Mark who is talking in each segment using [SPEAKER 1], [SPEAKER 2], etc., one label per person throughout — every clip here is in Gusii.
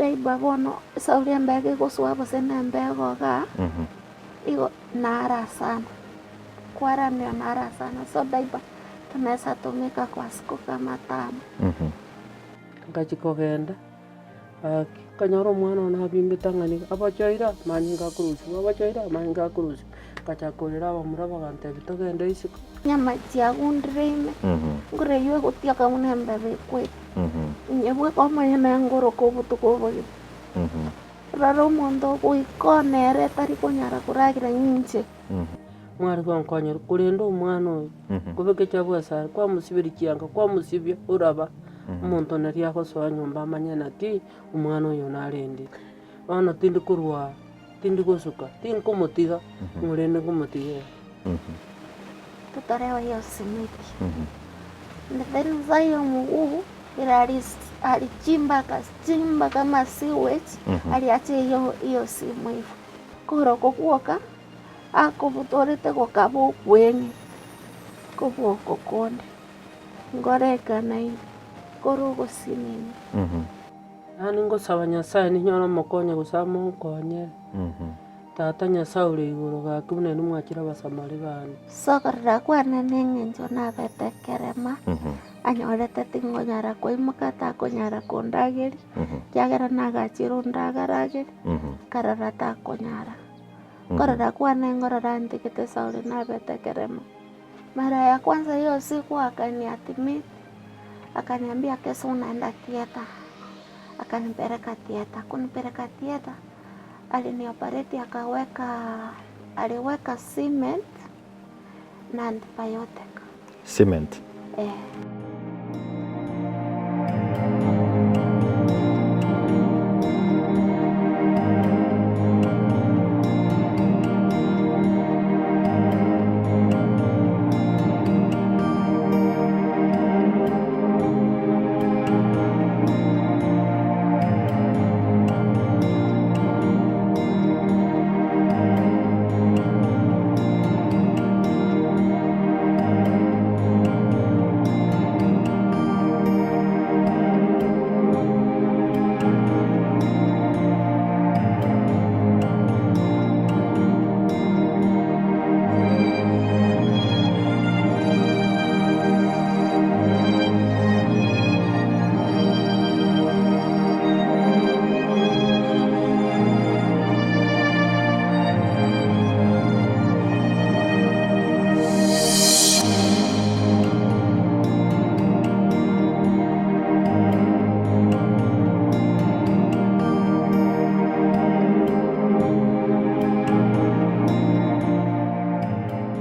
[SPEAKER 1] Edaiba bono esauri embego egosoa gose na embego igaa, igo nara sana, kwaranera nara sana, so daiba tunaweza tumika kwa siku kama tano.
[SPEAKER 2] Ngachia kogenda, gaki, nkanyora omwana one abimbete ng'a nigo abachoire amanyinga akorusigwa, abachoire amanyinga akorusigwa, ngachaka korera abamura bagantebia togende isiko.
[SPEAKER 1] Nyama chiagundire ime, ngoro eyio egotioka buna embeba ekwete. Inye bweka omonyene ngoroka obotuko obogima. Rora omonto ogoika one ere tari konyara koragera inche.
[SPEAKER 2] Mware gonkonyera, korende omwana oyo, kobeka echabu asare, kwamosiberia chianga, kwamosibia, oraba, omonto nari agosoa nyomba amanye naki omwana oyo narendire. Bono tindi korwa aa, tindi gosuka, tinkomotiga, ng'o rende nkomotiga ere.
[SPEAKER 1] Totorewa hiyo simiti. Then sasa hiyo mguu ile alichimba akachimba kama sewage aliacha hiyo hiyo simo hivyo. Korwa gwoka akobutorete gokaba okweng'e kobua oko konde ngorekana korwa ogosinini.
[SPEAKER 2] Yaani ngosaba Nyasaye ninyore omokonyi gose amonkonyere. Tata Nyasae ore igoro, gaki buna inwe mwachire abasamari baane.
[SPEAKER 1] Sokorora kwane neng'encho nabete ekerema, anyorete tingonyara koimoka takonyara kondageria, ekiagera nagachire ondagaragerie, nkarora takonyara. Nkorora kwane nkorora ntigete Sauli nabete ekerema. Mara ya kwanza hiyo siku akaniadmit, akaniambia kesho unaenda theatre, akanipeleka theatre, kunipeleka theatre. Aliniopareti akaweka aliweka cement na antibiotic.
[SPEAKER 3] Cement.
[SPEAKER 1] Eh.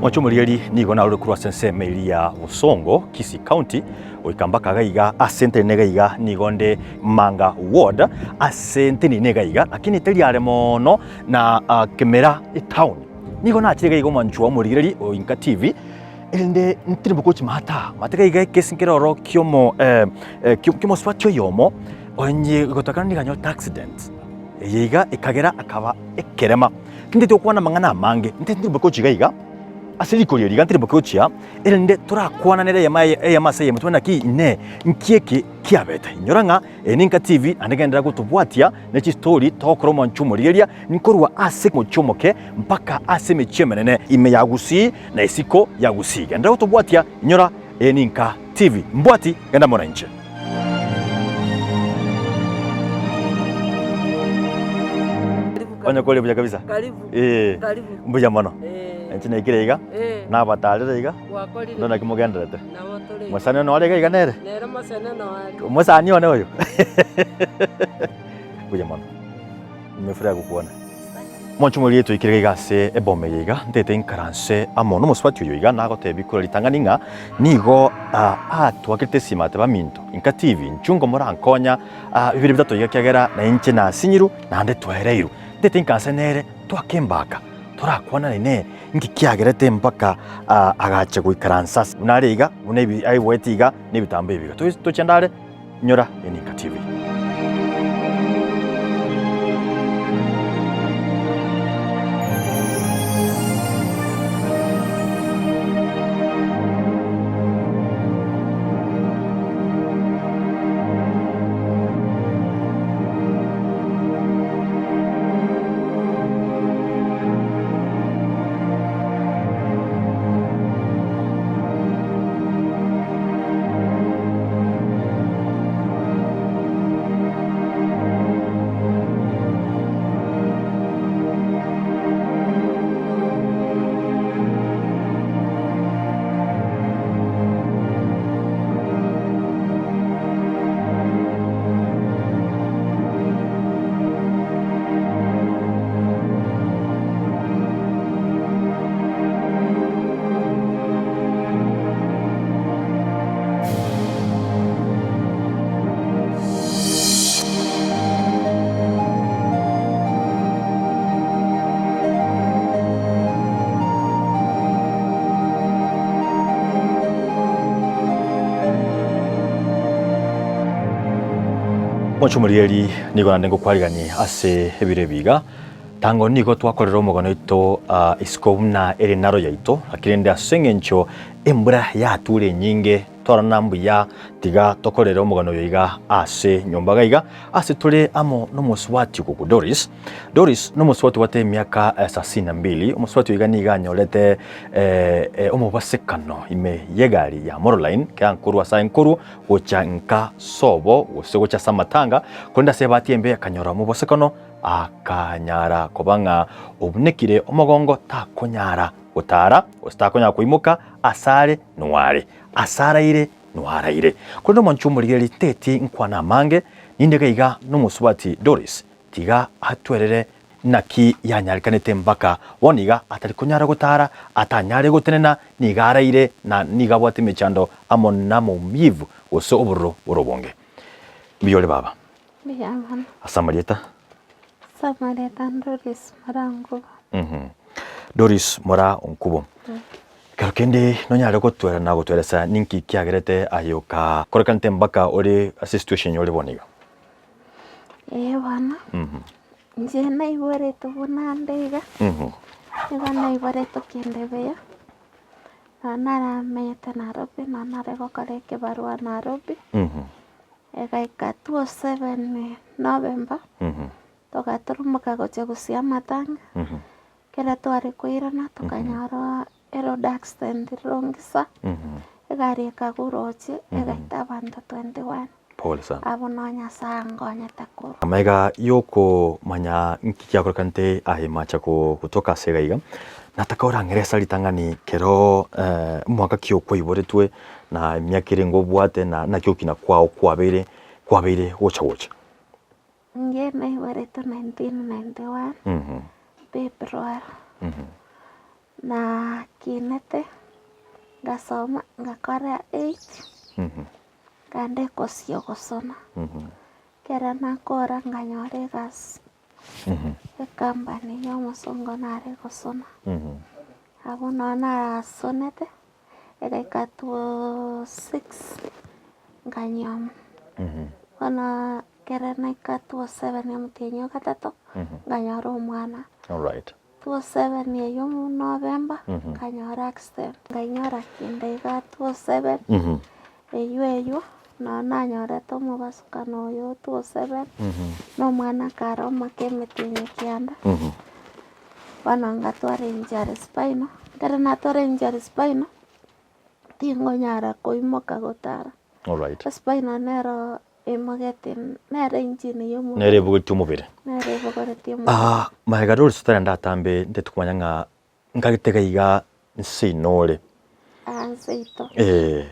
[SPEAKER 3] Mwanche omorigereria nigo narure korwa ase ensemo eria ya Bosongo, Kisii County, Goika mpaka iga iga ase ntenene iga iga nigo nde Manga Ward ase ntenene iga iga lakini teri are mono na Kemera etown. Nigo nachire iga iga omwanchwa omorigereri o Inka TV erinde ntirimboke gochia maata maate iga iga ekesi nkere ororo kiomo kiomosubati oyomo onye gotakana nigo anyorete accident eye iga ekagera akaba ekerema. Tintagete gokwana amang'ana amange ntirimboke gochia iga iga. Ase rikori eri iga ntirimboke gochia, erinde torakwananere eyemo eyemo ase eyemo, tobone naki Inee, nki eke kiabete. Inyora ng'a eye ninka TV, naende genderera gotobwatia ne chistori togokora omwancho omorigereria nkorwa ase omochie omoke mpaka ase emechie emenene ime ya Gusii na isiko ya Gusii. Genderera gotobwatia, inyora eye ninka TV. Mbwati, genda amo nainche. Onye kore buya kabisa.
[SPEAKER 2] Karibu.
[SPEAKER 3] Eh.
[SPEAKER 2] Karibu.
[SPEAKER 3] Mbuya mono.
[SPEAKER 2] Eh.
[SPEAKER 3] Inche naikire iga.
[SPEAKER 2] Eh.
[SPEAKER 3] Nabatarire iga.
[SPEAKER 2] Gwakorire.
[SPEAKER 3] Ndo naki mogenderete.
[SPEAKER 2] Nabo tore.
[SPEAKER 3] Mosani one ore iga iga nere.
[SPEAKER 2] Nere mosani one are.
[SPEAKER 3] Mosani one oyo. Mbuya mono. Nimefurahi gokuona. Mwanche omoriri twaikire iga ase eboma eye iga, ntete inkaranse amo nomosubati oyo iga nagotebia korwa ritang'ani ng'a nigo atwakerete esima ateba minto inka TV inchungo morankonya bibere bitato iga ekiagera nainche nasinyirwe naende twaereirwe. Ntete inkaranse nere twake embaka torakwanane nere inki kiagerete mpaka agacha goikaransa ase buna are iga buna aiboete iga na ebitambo ebi iga. Tochende are. Inyora Eninka TV. Moche omorigereria nigo naende ngokwariganie ase ebiro ebi iga, Tango nigo twakorire omogano oito isiko buna ere naro yaito, lakini rende ase engencho embura yature enyinge twarora mbuya tiga tokorere omogano oyo iga ase nyomba iga iga ase tore amo nomosubati ogoku Doris. Doris nomosubati obwate emiaka sasini na mbili, omosubati oyo iga nigo anyorete omobasekano ime yegari ya Moroline kera nkorwa ase aye nkorwa gocha nka sobo gose gocha ase amatanga, korende ase ebahati embe akanyora omobasekano Akanyara koba ng'a obunekire omogongo takonyara gotara, gose takonyara koimoka asare noare, ase araire noaraire. Korende omonche omorigereria teti nkwana amange, ninde iga iga nomosubati Doris, tiga atwerere naki yanyarekanete mpaka bono iga atari konyara gotara, atanyare gotenena, nigo araire na nigo abwate emechando amo namaumivu gose obororo bore obonge. Mbuya ore baba.
[SPEAKER 1] Mbuya mono.
[SPEAKER 3] Ase amarieta?
[SPEAKER 1] Ase amarieta Doris Mora Nkubo.
[SPEAKER 3] Doris Mora Nkubo. Ekero kende nonyare gotwera na gotweresa ninki kiagerete aye okakorekanete mpaka ore ase situation eye ore bono iga?
[SPEAKER 1] Ee bono, inche naiboretwe buna nde iga, nigo naiboretwe Kendebeya, nonye naramenyete Nairobi, nonye nare gokora ekebarua Nairobi. Egaika 27 November, togaturumoka gochia gosia amatanga, ekero tware koirana tokanyora eroad accident Longisa, egari ekagwa roche egaita abanto 21.
[SPEAKER 3] Pole sana.
[SPEAKER 1] Abwo noo Nyasaye angonyete korwa.
[SPEAKER 3] Amaiga y'okomanya nki kiakorekanete aye macha gotoka ase iga iga, nataka orang'ere ase ritang'ani kero omwaka ki okwaiboretwe na emiaka erenge obwate na naki okina kwao kwabeire kwabeire gocha gocha.
[SPEAKER 1] Inche naiboretwe 1991, February, nakinete, ngasoma ngakora eight, nkaenda ekosi ya ogosona, ekero nakora nkanyora egasi, ecompany ya omosongo nare gosona, abwo noo narasonete. Egaika two six nkanyuoma, bono ekero naika two seven omotienyi o gatato, nkanyora omwana. Two seven eywo November, nkanyora accident, nkainyora kinde iga two seven, eywo eywo noo nanyorete omobasukano oyo two seven, na omwana kare omoke emetienyi kianda. Bono ngatwara injury spinal, ekero natwara injury spinal, tingonyara koimoka gotara.
[SPEAKER 3] Alright.
[SPEAKER 1] Spinal nero eimogete nere engine ya omobere.
[SPEAKER 3] Nere ebogoretie omobere.
[SPEAKER 1] Nere ebogoretie omobere.
[SPEAKER 3] Ah, magega Doris totarenda atambe ntete komanya ng'a nkagete iga iga nse inore.
[SPEAKER 1] Aa nseito.
[SPEAKER 3] Eh,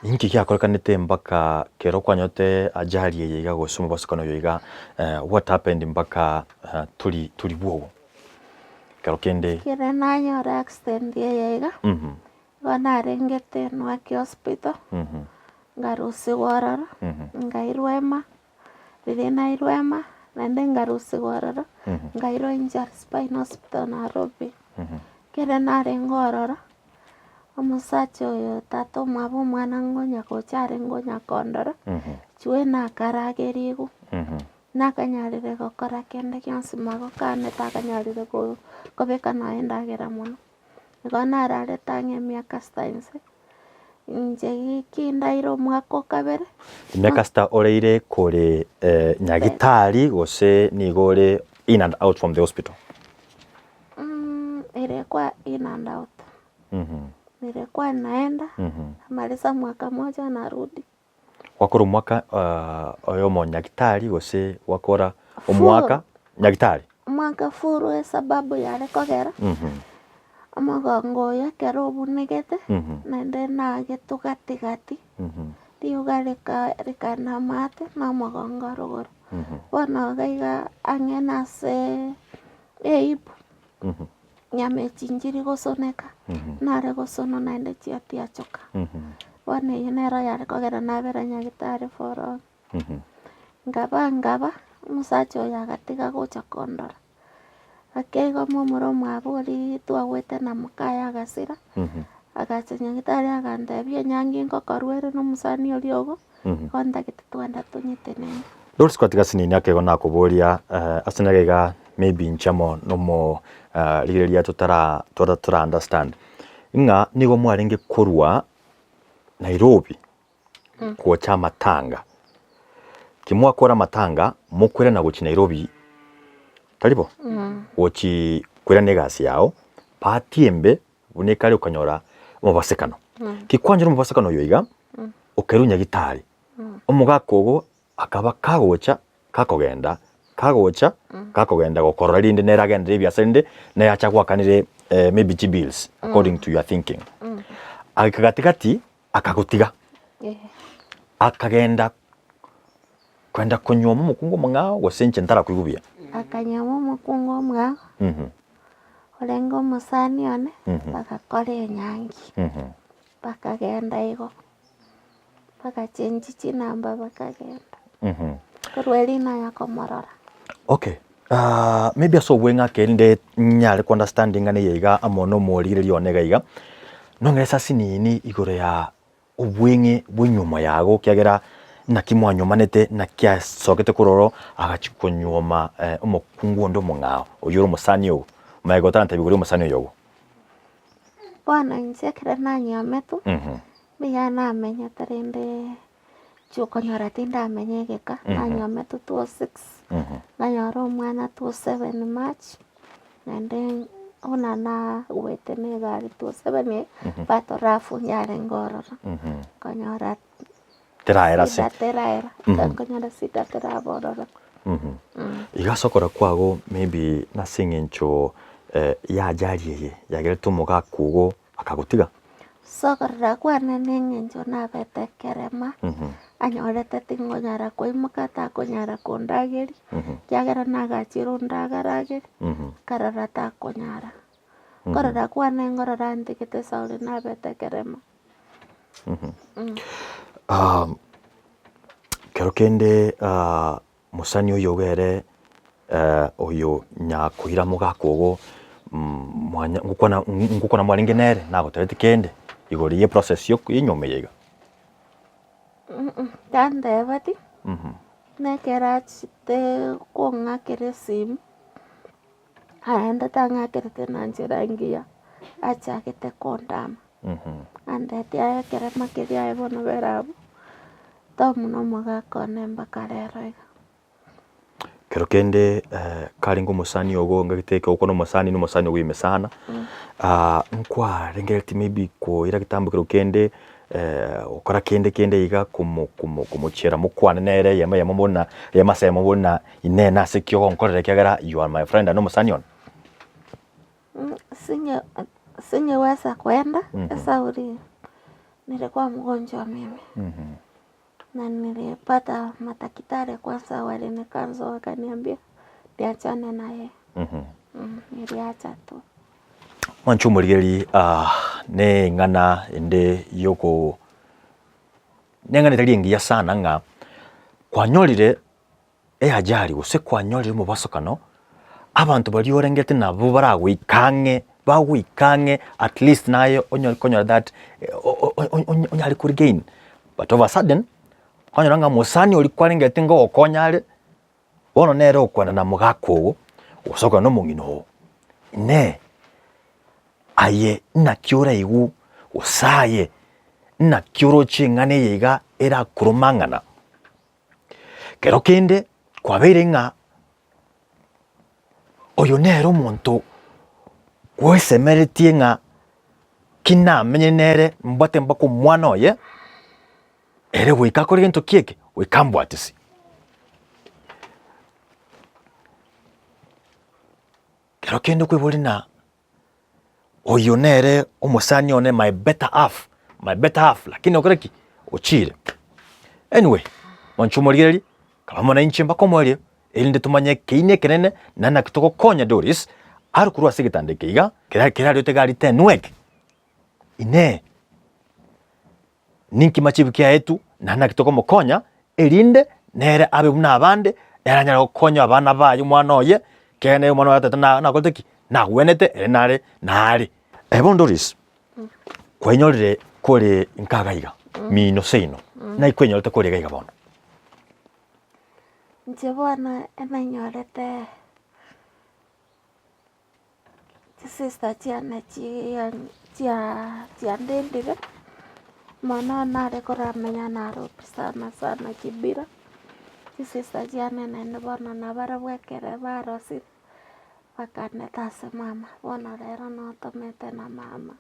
[SPEAKER 3] inki giakorekanete mpaka kero kwanyorete ajali eye iga gose omobasokano oyo iga, what happened mpaka tori tori bwogo? Kero kende.
[SPEAKER 1] Ekero nanyora accident eye iga, igo narengete Nwaki hospital, nkarusigwa ororo, nkairwa ema, riria nairwa ema, naende nkarusigwa ororo, nkairwa Injury Spine Hospital Nairobi. Ekero narenge ororo, omosacha oyo tata omwabo omwana ngonya gocha arenge onya kondora, chwe nakaragerigwe, nakanyarire gokora kende gionsi magoko ane takanyarire kobeka nonya endagera monwe. Igo nararete ang'e emiaka sita inse, inche giki ndaire omwaka o kabere.
[SPEAKER 3] Emiaka sita oreire kore nyagitari gose nigo ore in and out from the hospital?
[SPEAKER 1] Ilikuwa in and out. Nilikuwa naenda, namaliza mwaka moja narudi.
[SPEAKER 3] Gwakora omwaka oyomo nyagitari gose gwakora omwaka nyagitari?
[SPEAKER 1] Omwaka full esababu yare kogera, omogongo oyo ekero obunegete, naende nagetwe gati gati, riuga rika rikana amaate na omogongo rogoro. Bono iga iga ang'e nase ehip, nyama echi nchiri gosoneka, nare gosonwa naende chiatiachoka. Bono eyio nero yare kogera nabera nyagetari for long. Nkaba nkaba, omosacha oyo agatiga gocha kondora, ake igo momura omwabo oria twagwete na mokaye agasira, agacha nyagetari agantebia enyangi ngokorwa ere na omosani oria ogo, igo ntagete twende tonyetenene.
[SPEAKER 3] Doris kwatiga sinini ake igo nakoboria ase nere iga maybe inche amo nomo rigereria totara tora understand ng'a nigo mwarenge korwa Nairobi gocha amatanga, kimwakora amatanga mokoirana gochia Nairobi tari bo? Gochi koirana egasi yao, bahati embe buna ekare okanyora omobasekano. Ki kwanyora omobasekano oyo iga, okerwa nyagitari, omogaka ogo akaba kagocha kakogenda, kagocha kakogenda gokorora rinde nere agenderere ebiasara rinde naye ache agoakanere maybe chibills according to your thinking. Agaika gati gati akagotiga, akagenda kwenda konyuoma omokungu omong'ao gose inche ntarakoigwa buya.
[SPEAKER 1] Akanyuoma omokungu omong'ao, orenge omosani one, bagakora enyangi, bakagenda igo. Bagachenchia chinamba bakagenda. Korwa erio naya komorora.
[SPEAKER 3] Okay, maybe ase obweng'e ake rinde nyare ko understand ing'ana eye iga amo na omorigereria one iga iga, nong'e esasi nini igoro ya obweng'e bwa enywomo yago ekiagera naki mwanywomanete, naki asogete korwa ororo agachia konyuoma omokungu onde omong'ao oywo ore omosani ogo, magega otarantebia igoro ya omosani oyo ogo.
[SPEAKER 1] Bono inche ekero nanyometwe, mbuya namenyete rende chiokonyora tindamenya egeka, nanyometwe 206, nkanyora omwana 27 March, naende buna nagwete na egari 27 eye, bato rafu yarenge ororo, nkonyora
[SPEAKER 3] Teraera ase.
[SPEAKER 1] Sida teraera, nkonyora sida teraba ororo.
[SPEAKER 3] Iga ase okora kwago maybe nase eng'encho ya ajali eye yagerete omogaka ogo akagotiga?
[SPEAKER 1] Ase okorora kwane na eng'encho nabete ekerema, anyorete tingonyara koimoka takonyara kondageria, ekiagera nagachire ondagaragerie, nkarora takonyara. Nkorora kwane nkorora ntigete esauri nabete ekerema.
[SPEAKER 3] Kero kende mosani oyo iga ere oyo nyakoira mogaka ogo mwanya ngokwana ngokwana mwarenge nere nagotebetie kende igoro ye process yo yenyomba eye iga.
[SPEAKER 1] Tantebeti, nekero achete kong'akera esimi, naende tang'akerete na nchera engiya, achagete kondama. Andetie aye ekerema keria aye bono bera abwo, Tom na omogaka one mpaka rero iga.
[SPEAKER 3] Kero kende karenge omosani ogo ngagete ekero okwana omosani na omosani ogo ime sana, nkwarengereretie maybe koira egetambo kero kende gokora kende kende iga komo komo komochiera mokwane nere eyemo eyemo buna eyemo ase eyemo buna inee nase ki ogonkorera ekiagera you are my friend aye na omosani one.
[SPEAKER 1] Singe singeweza kwenda esauri nilikuwa mgonjwa mimi na nilipata madaktari kwanza walinikanza wakaniambia niachane na yeye niliacha tu.
[SPEAKER 3] Mwanche omorigereria ne eng'ana ende yoko neng'ana etari engiya sana ng'a kwanyorire eajari gose kwanyorire omobasokano, abanto baria orengete nabwo baragoika ang'e, bagoika ang'e at least naye onyore konyora that onyare ko regain but of a sudden, kwanyora ng'a mosani oria kwarengete ngogokonya are, bono nere okwana na mogaka ogo, gose okwana na omong'ina oo, inee, aye naki oraigwe gose aye naki oroche eng'ana eye iga erakorome ang'ana. Kero kende kwabeire ng'a oyo nere omonto bwesemeretie ng'a ki namenye nere mbwate mpaka omwana oye, ere goika akore gento ki eke, goika ambwatisi. Kero kende okoiboria ng'a Oyio nere omosani one my better half, my better half lakini okore ki? Ochire. Anyway, mwanche omorigererie, kaba amo nainche mpaka omoerio, erinde tomanye ekeina ekenene na naki togokonya Doris are korwa ase egetanda eke iga, kera kerariote gari tenweke. Inee! Ninki machibu kiaetwe, na naki tokomokonya, erinde nere abe buna abande, ere anyare gokonya abana baye omwana oye, ekiagera nere omwana oye tata na nakorete ki? Nagwenete ere nare nare. Aye bono Doris, kwainyorire kore nka iga iga, mino seino, naki kwainyorete kore iga iga bono?
[SPEAKER 1] Inche bono enanyorete chisister chiane chiandendire, mono nare koramenya Nairobi sana sana Kibera, chisister chiane naende bono nabarabwo ekere barosire, bakandeta ase mama, bono rero notomete na mama.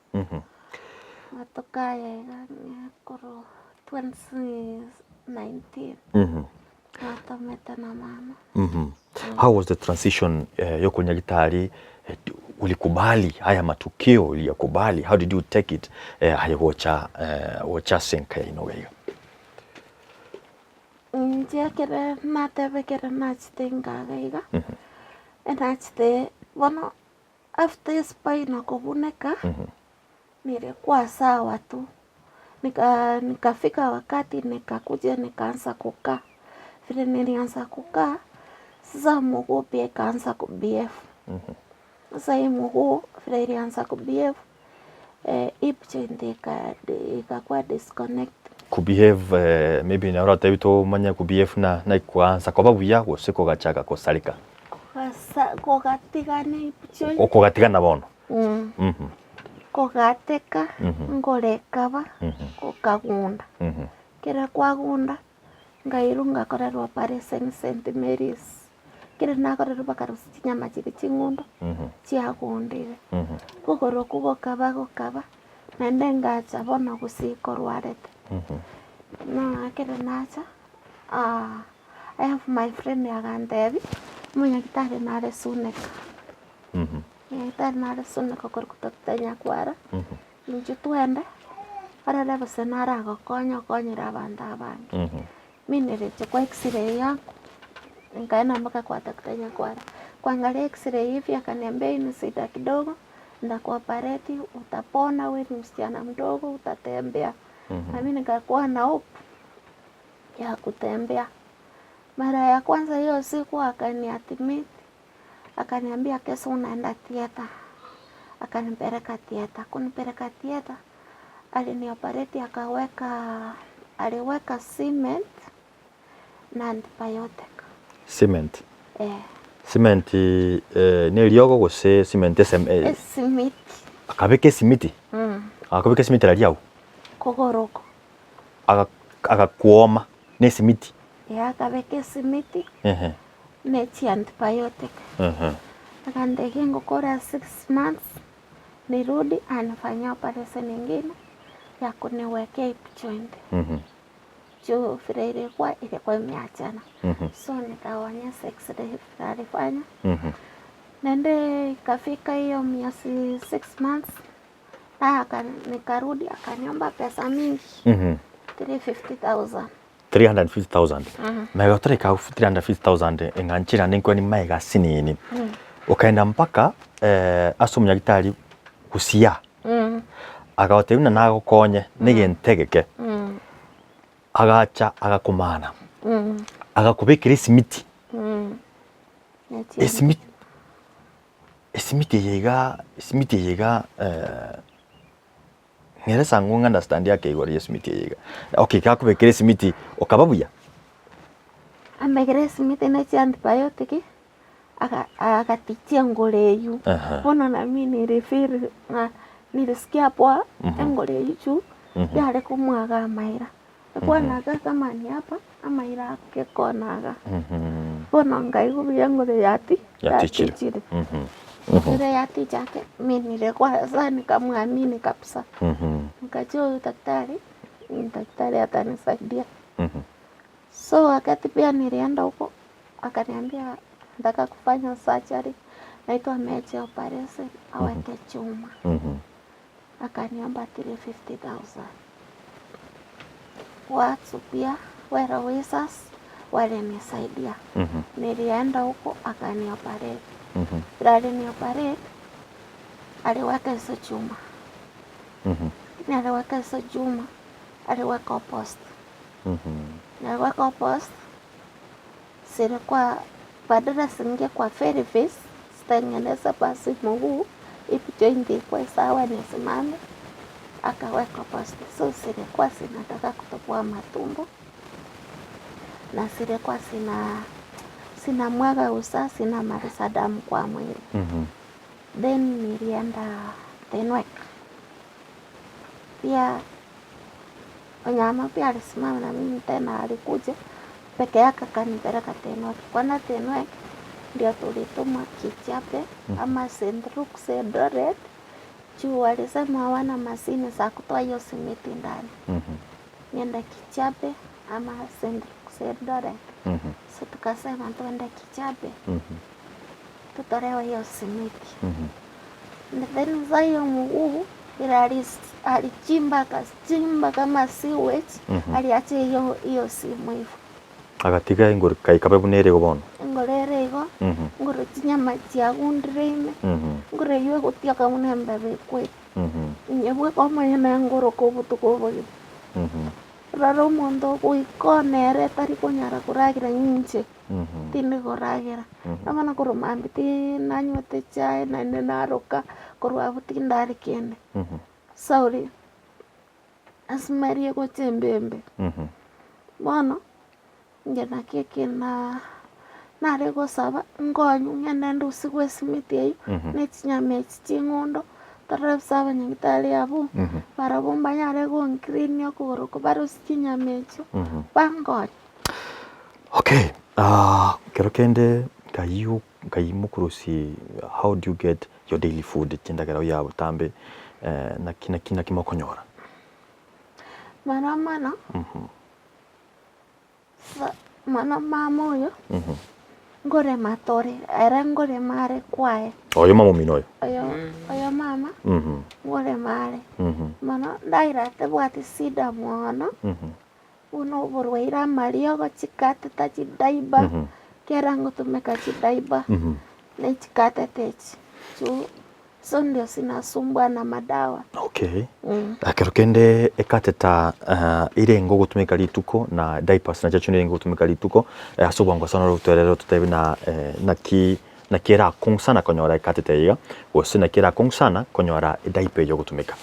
[SPEAKER 1] Amatuko aya iga ng'a korwa 2019 natomete na mama.
[SPEAKER 3] How was the transition yokonya gitari ulikubali haya matukio uliyakubali how did you take it aye gocha gocha ase enka yaino iga iga?
[SPEAKER 1] Inche ekere nateba ekere nachete inka iga iga, enachete bono after espine kobuneka. Nilikuwa sawa tu, nikafika wakati nikakuja nikaanza kukaa, vile nilianza kukaa, sasa mguu pia ikaanza kubehave. Sasa hii mguu vile ilianza kubehave, hip joint ikakuwa disconnect.
[SPEAKER 3] Kubehave maybe nabo oratebie tomanye kubehave na naikwansa koba buya gose kogachaka kosareka?
[SPEAKER 1] Kogatigana hip joint.
[SPEAKER 3] Okogatigana bono.
[SPEAKER 1] Kogateka ngorekaba gokagunda, ekero kwagunda nkairwa ngakorerwa operation St Mary's, ekero nakorerwa bakarusia chinyama chiria ching'undo chiagundire, kogoro okwo gokaba gokaba, naende ngacha bono gusii korwarete. Bono ekero nacha I have my friend agantebia, omonyagitari nare Suneka. Nyagetari nare Suneka okorokwa Doctor Nyakwara, inchuo twende, orore gose naragokonye okonyere abanto abange. Mi nilichukua x-ray yangu, nikaenda mpaka kwa Doctor Nyakwara, kuangalia x-ray hivi akaniambia hii ni shida kidogo, nitakuoperate utapona, we ni msichana mdogo utatembea. Na mi nikakuwa na hope ya kutembea. Mara ya kwanza hiyo siku akaniadmit, akaniambia kesho unaenda theatre. Akanipeleka theatre, kunipeleka theatre alinioperate akaweka aliweka cement na antibiotic.
[SPEAKER 3] Cement?
[SPEAKER 1] Eh.
[SPEAKER 3] Cement neriogo gose cement esem eh?
[SPEAKER 1] Esimiti.
[SPEAKER 3] Akabeka esimiti? Akabeka esimiti raria agwo?
[SPEAKER 1] Kogoro oko.
[SPEAKER 3] Agakwoma nesimiti.
[SPEAKER 1] Ee, akabeka esimiti ne chiantibiotic. Akantebia ngokora six months nirudi anifanyie operation ingine ya kuniwekea hip joint. Juu vile ilikuwa ilikuwa imeachana. So nikaonyesha x-ray vile alifanya. Naende ikafika hiyo miezi six months Nikarudi akaniomba pesa mingi 350,000.
[SPEAKER 3] 350,000 Magega otareka 350,000 eng'a nchera ande nkwani magega asinini okaenda mpaka ase omonyagitari gosiaa agagotebia buna nagokonye na egento egeke agacha agakomana agakobekera esimiti esimiti. Esimiti eye iga, esimiti eye iga nere sang'u ng'a understand ake igoro ya esimiti eye iga. Okay gakobekera esimiti okaba buya?
[SPEAKER 1] Ambekere esimiti ne chiantibiotic, aga agatichia engoro eywo. Bono nami nilifeel ng'a nilisikia poa, engoro eywo juu yare komwaga amaira. Ekwana iga kama ni hapa amaira ake kona iga. Bono nkaigwa buya ng'ore yati
[SPEAKER 3] Yatichire.
[SPEAKER 1] yatichire. Ere yaticha ake mi nilikuwa nikamwamini kabisa. Nikajua huyu daktari ni daktari atanisaidia. So wakati pia nilienda huko akaniambia nataka kufanya surgery naitwa major operation aweke chuma. Akaniomba 350,000. Watu pia well wishers walinisaidia. Nilienda huko akanioperate. Vile alinioperate aliweka hizo chuma. Lakini aliweka hizo chuma aliweka post. Aliweka post zilikuwa badala zingie kwa pelvis zitengeneze basi mguu hip joint ikuwe sawa nisimame, akaweka post. So zilikuwa zinataka kutoboa matumbo na zilikuwa zina Zinamwaga usa zinamaliza damu kwa mwili. Then nilienda Tenwek. Pia Onyama pia alisimama na mimi tena alikuja peke yake akanipeleka Tenwek. Kwenda Tenwek ndio tulitumwa Kijape ama St. Luke's Eldoret juu walisema hawana mashini za kutoa hiyo simiti ndani. Niende Kijape ama St. Luke's Eldoret. So tukasema tuende Kijape tutolewe hiyo simiti. Then sasa hiyo mguu ile alichimba akachimba kama sewage aliacha hiyo hiyo simu hivyo.
[SPEAKER 3] Agatiga engoro ekabe buna ere igo bono.
[SPEAKER 1] Engoro ere igo, engoro chinyama chiagundire ime, engoro eywo egotioka buna embeba ekwete. Inye bweka omonyene ngoroka obotuko obogima. Rora omonto ogoika one ere tari konyara koragera inche, tindi koragera. Na bono korwa mambia tinanywete echae naende naroka, korwa abwo tindari kende. Sauli, asmeri egocha embembe. Bono, inche naki eke na nare gosaba, nkonywe ng'ende ndusigwe esimiti eywo, na echinyama echi ching'ondo, torore ase abanyagitari abwo, barabwo mbanyare gonclean okogoro oko barusie chinyama echio, bankonye.
[SPEAKER 3] Okay, kero kende nkai nkai mokurusie how do you get your daily food chindagera oya botambe naki naki naki mokonyora?
[SPEAKER 1] Mono mono, mono mama oyo, nkorema tore, ere nkorema are kwaye.
[SPEAKER 3] Oyo mama omino oyo?
[SPEAKER 1] Oyo oyo mama, nkorema are. Mono ndagera tebwati shida mono. Buna oborwaire amariogo, chikateta, chidaiba, kera ngotumeka chidaiba ne chikateta echi juu hizo ndio zinasumbua na madawa.
[SPEAKER 3] Okay. Ekero kende ekateta erenge ogotumeka rituko na diapers nacho chio nerenge ogotumeka rituko ase obwango sana orotoerere ototebie na naki naki erakong'u sana konyora ekateta eye iga gose naki erakong'u sana konyora ediaper eye ogotumeka.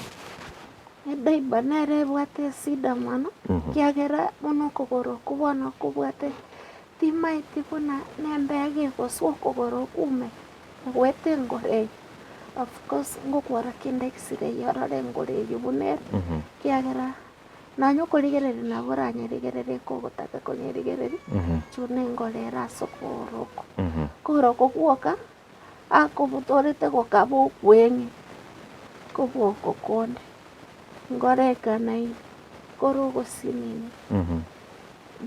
[SPEAKER 1] Edaiba nere ebwate esida mono, ekiagera buna okogoro okwo bono kobwate timaeti buna nembega egoswa okogoro okwo ime, egwete engoro eywo. Of course ngokwora kende x-ray orore engoro eywo buna ere, ekiagera nonya okorigereria nabo oranyerigererie kogotaka konyerigereria, juu na engoro ere ase okogoro okwo. Okogoro okwo gwoka. Akobutorete gokaba okweng'e kobua oko konde, ngorekanaine korwa ogosinini.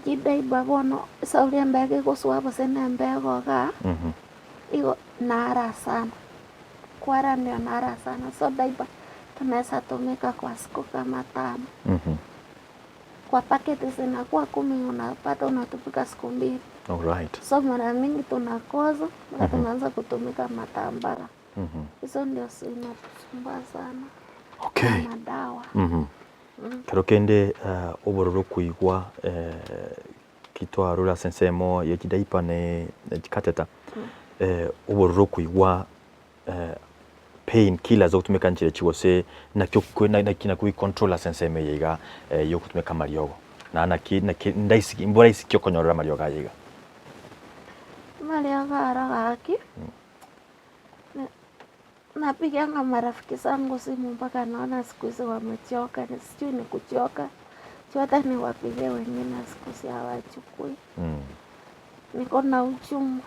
[SPEAKER 1] Chidaiba bono esauri embego egosoa gose na embego igaa, igo nara sana, kwaranera nara sana, so daiba tunaweza tumika kwa siku kama tano. Kwa paketi zinakuwa kumi unapata unatumika siku mbili.
[SPEAKER 3] Alright.
[SPEAKER 1] So mara mingi tunakosa mpaka tunaanza kutumika matambara. Hizo ndio zinatusumbua sana.
[SPEAKER 3] Okay.
[SPEAKER 1] Na madawa.
[SPEAKER 3] Kero kende obororo koigwa ki twarure ase ensemo ye chidaipa ne chikateta, obororo koigwa pain killers ogotumeka nchire chi gose naki okwe naki naki ogoicontrol ase ensemo eye iga yogotumeka amariogo na naki naki ndaisi mboraisi ki okonyorera amariogo aya iga?
[SPEAKER 1] Amariogo aro gaki, napiganga marafiki zangu simu mpaka naona siku hizi wamechoka, sijui ni kuchoka, juu hata niwapigie wengine siku hizi hawachukui. Niko na uchungu.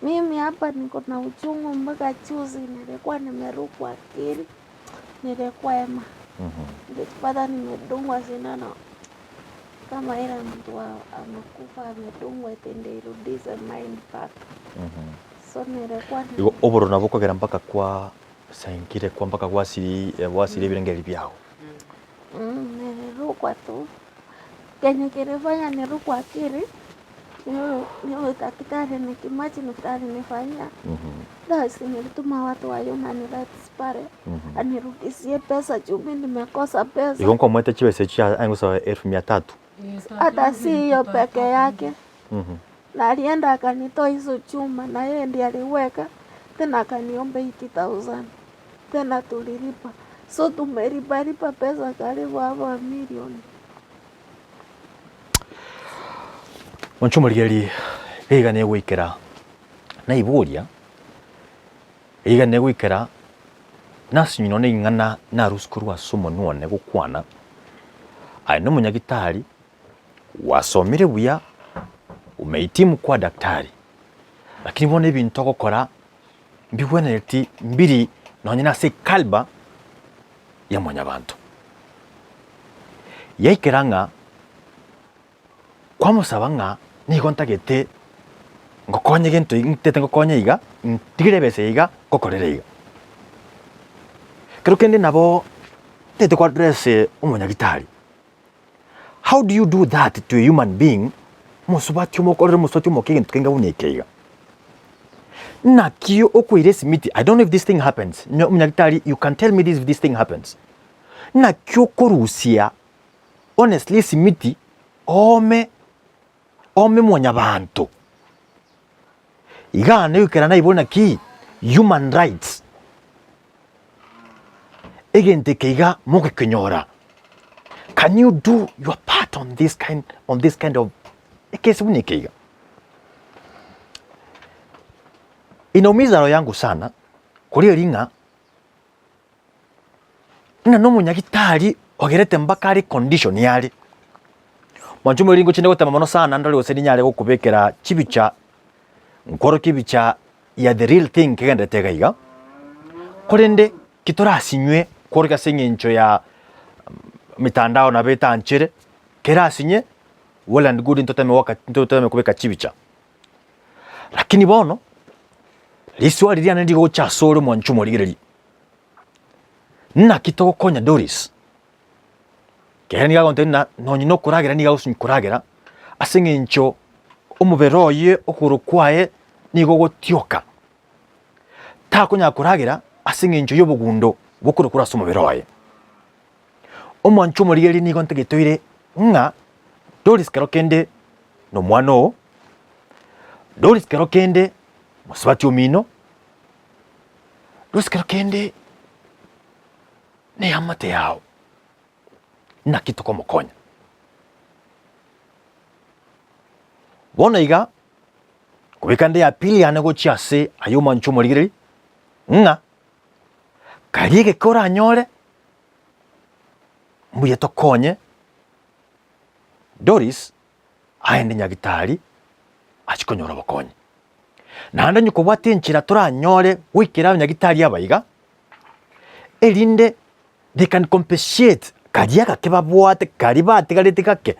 [SPEAKER 1] Mimi hapa niko na uchungu mpaka juzi nilikuwa nimerukwa akili, nilikuwa ema. Nilijipata nimedungwa sindano kama ile mtu amekufa amedungwa eti ndio irudishe mind back. So nilikuwa
[SPEAKER 3] Igo obororo nabo okogera mpaka kwa sankire kwa mpaka gwasiri gwasiri ebirengeri biago.
[SPEAKER 1] Nilirukwa tu. Kenye kilifanya nirukwe akili ni huyu ni huyu daktari nikimagine vile alinifanyia. Basi nilituma watu wa human rights pale anirudishie pesa juu mi nimekosa pesa.
[SPEAKER 3] Igo nkomoete chibesa echio aye gosaba elfu mia tatu.
[SPEAKER 1] Hata si hiyo peke yake. Na alienda akanitoa hizo chuma na yeye ndiye aliweka tena akaniomba 80,000 tena tulilipa. So tumelipalipa pesa karibu half a million.
[SPEAKER 3] Monche omorigereria, Iga negoikera naiboria, iga negoikera nasinywa nonye ring'ana narusia korwa ase omonwa one gokwana, aye nomonyagitari, gwasomire buya, umehitimu kuwa daktari, lakini bono ebinto ogokora mbigwenereti mbiri nonye nase ecalibre ya mwanyabanto. Yaikera ng'a kwamosaba ng'a nigo ntagete ngokonye gento ntagete ngokonye iga, ntigere ebesa eye iga, ngokorere iga. Kero kende nabo ntagete ko address omonyagitari, how do you do that to a human being, omosubati omokorere omosubati omoke egento kenge buna eke iga? Naki okoira esimiti, I don't know if this thing happens, omonyagitari you can tell me this if this thing happens, naki okorusia Honestly esimiti oome oome mwanyabanto igaa goikera naibore naki human rights egento eke iga mogokenyora can you do your part on this kind on this kind of ekesi buna eke iga. Inaumiza roho yangu sana korigereria ng'a. Ng'a nomonyagitari ogerete mpaka are condition are. Mwanche omoriri ngochende gotema mono sana ndore gose ninyare gokobekera chibicha, nkworokie ebicha ya the real thing kegenderete iga iga, korende ki torasinywe kworokia ase eng'encho ya mitandao nabo etanchere, kerasinye well and good ntoteme goaka ntoteme kobeka chibicha. Lakini bono, riswali riane rigocha asore omwanche omorigereria, Naki togokonya Doris? Kere nigo agontebia ng'a nonye na okoragera nigo agosinywa koragera, ase eng'encho omobere oye okogoro kwaye nigo ogotioka, takonyara koragera ase eng'encho ya obogundo bokorwa korwa ase omobere oye. Omwanche omorigereria nigo ntagete oire ng'a Doris kero kende nomwana oo, Doris kero kende mosubati omino, Doris kero kende neamate yao, naki tokomokonya? Bono iga, kobeka nde appeal yane gochia ase aye omwanche omorigereria, ng'a karia egeke oranyore mbuya tokonye Doris aende nyagitari achie konyora obokonyi. Naende onye kobwate enchera toranyore goikera abanyagitari aba iga, erinde they can compensate karia gake babwate karia batigarete gake,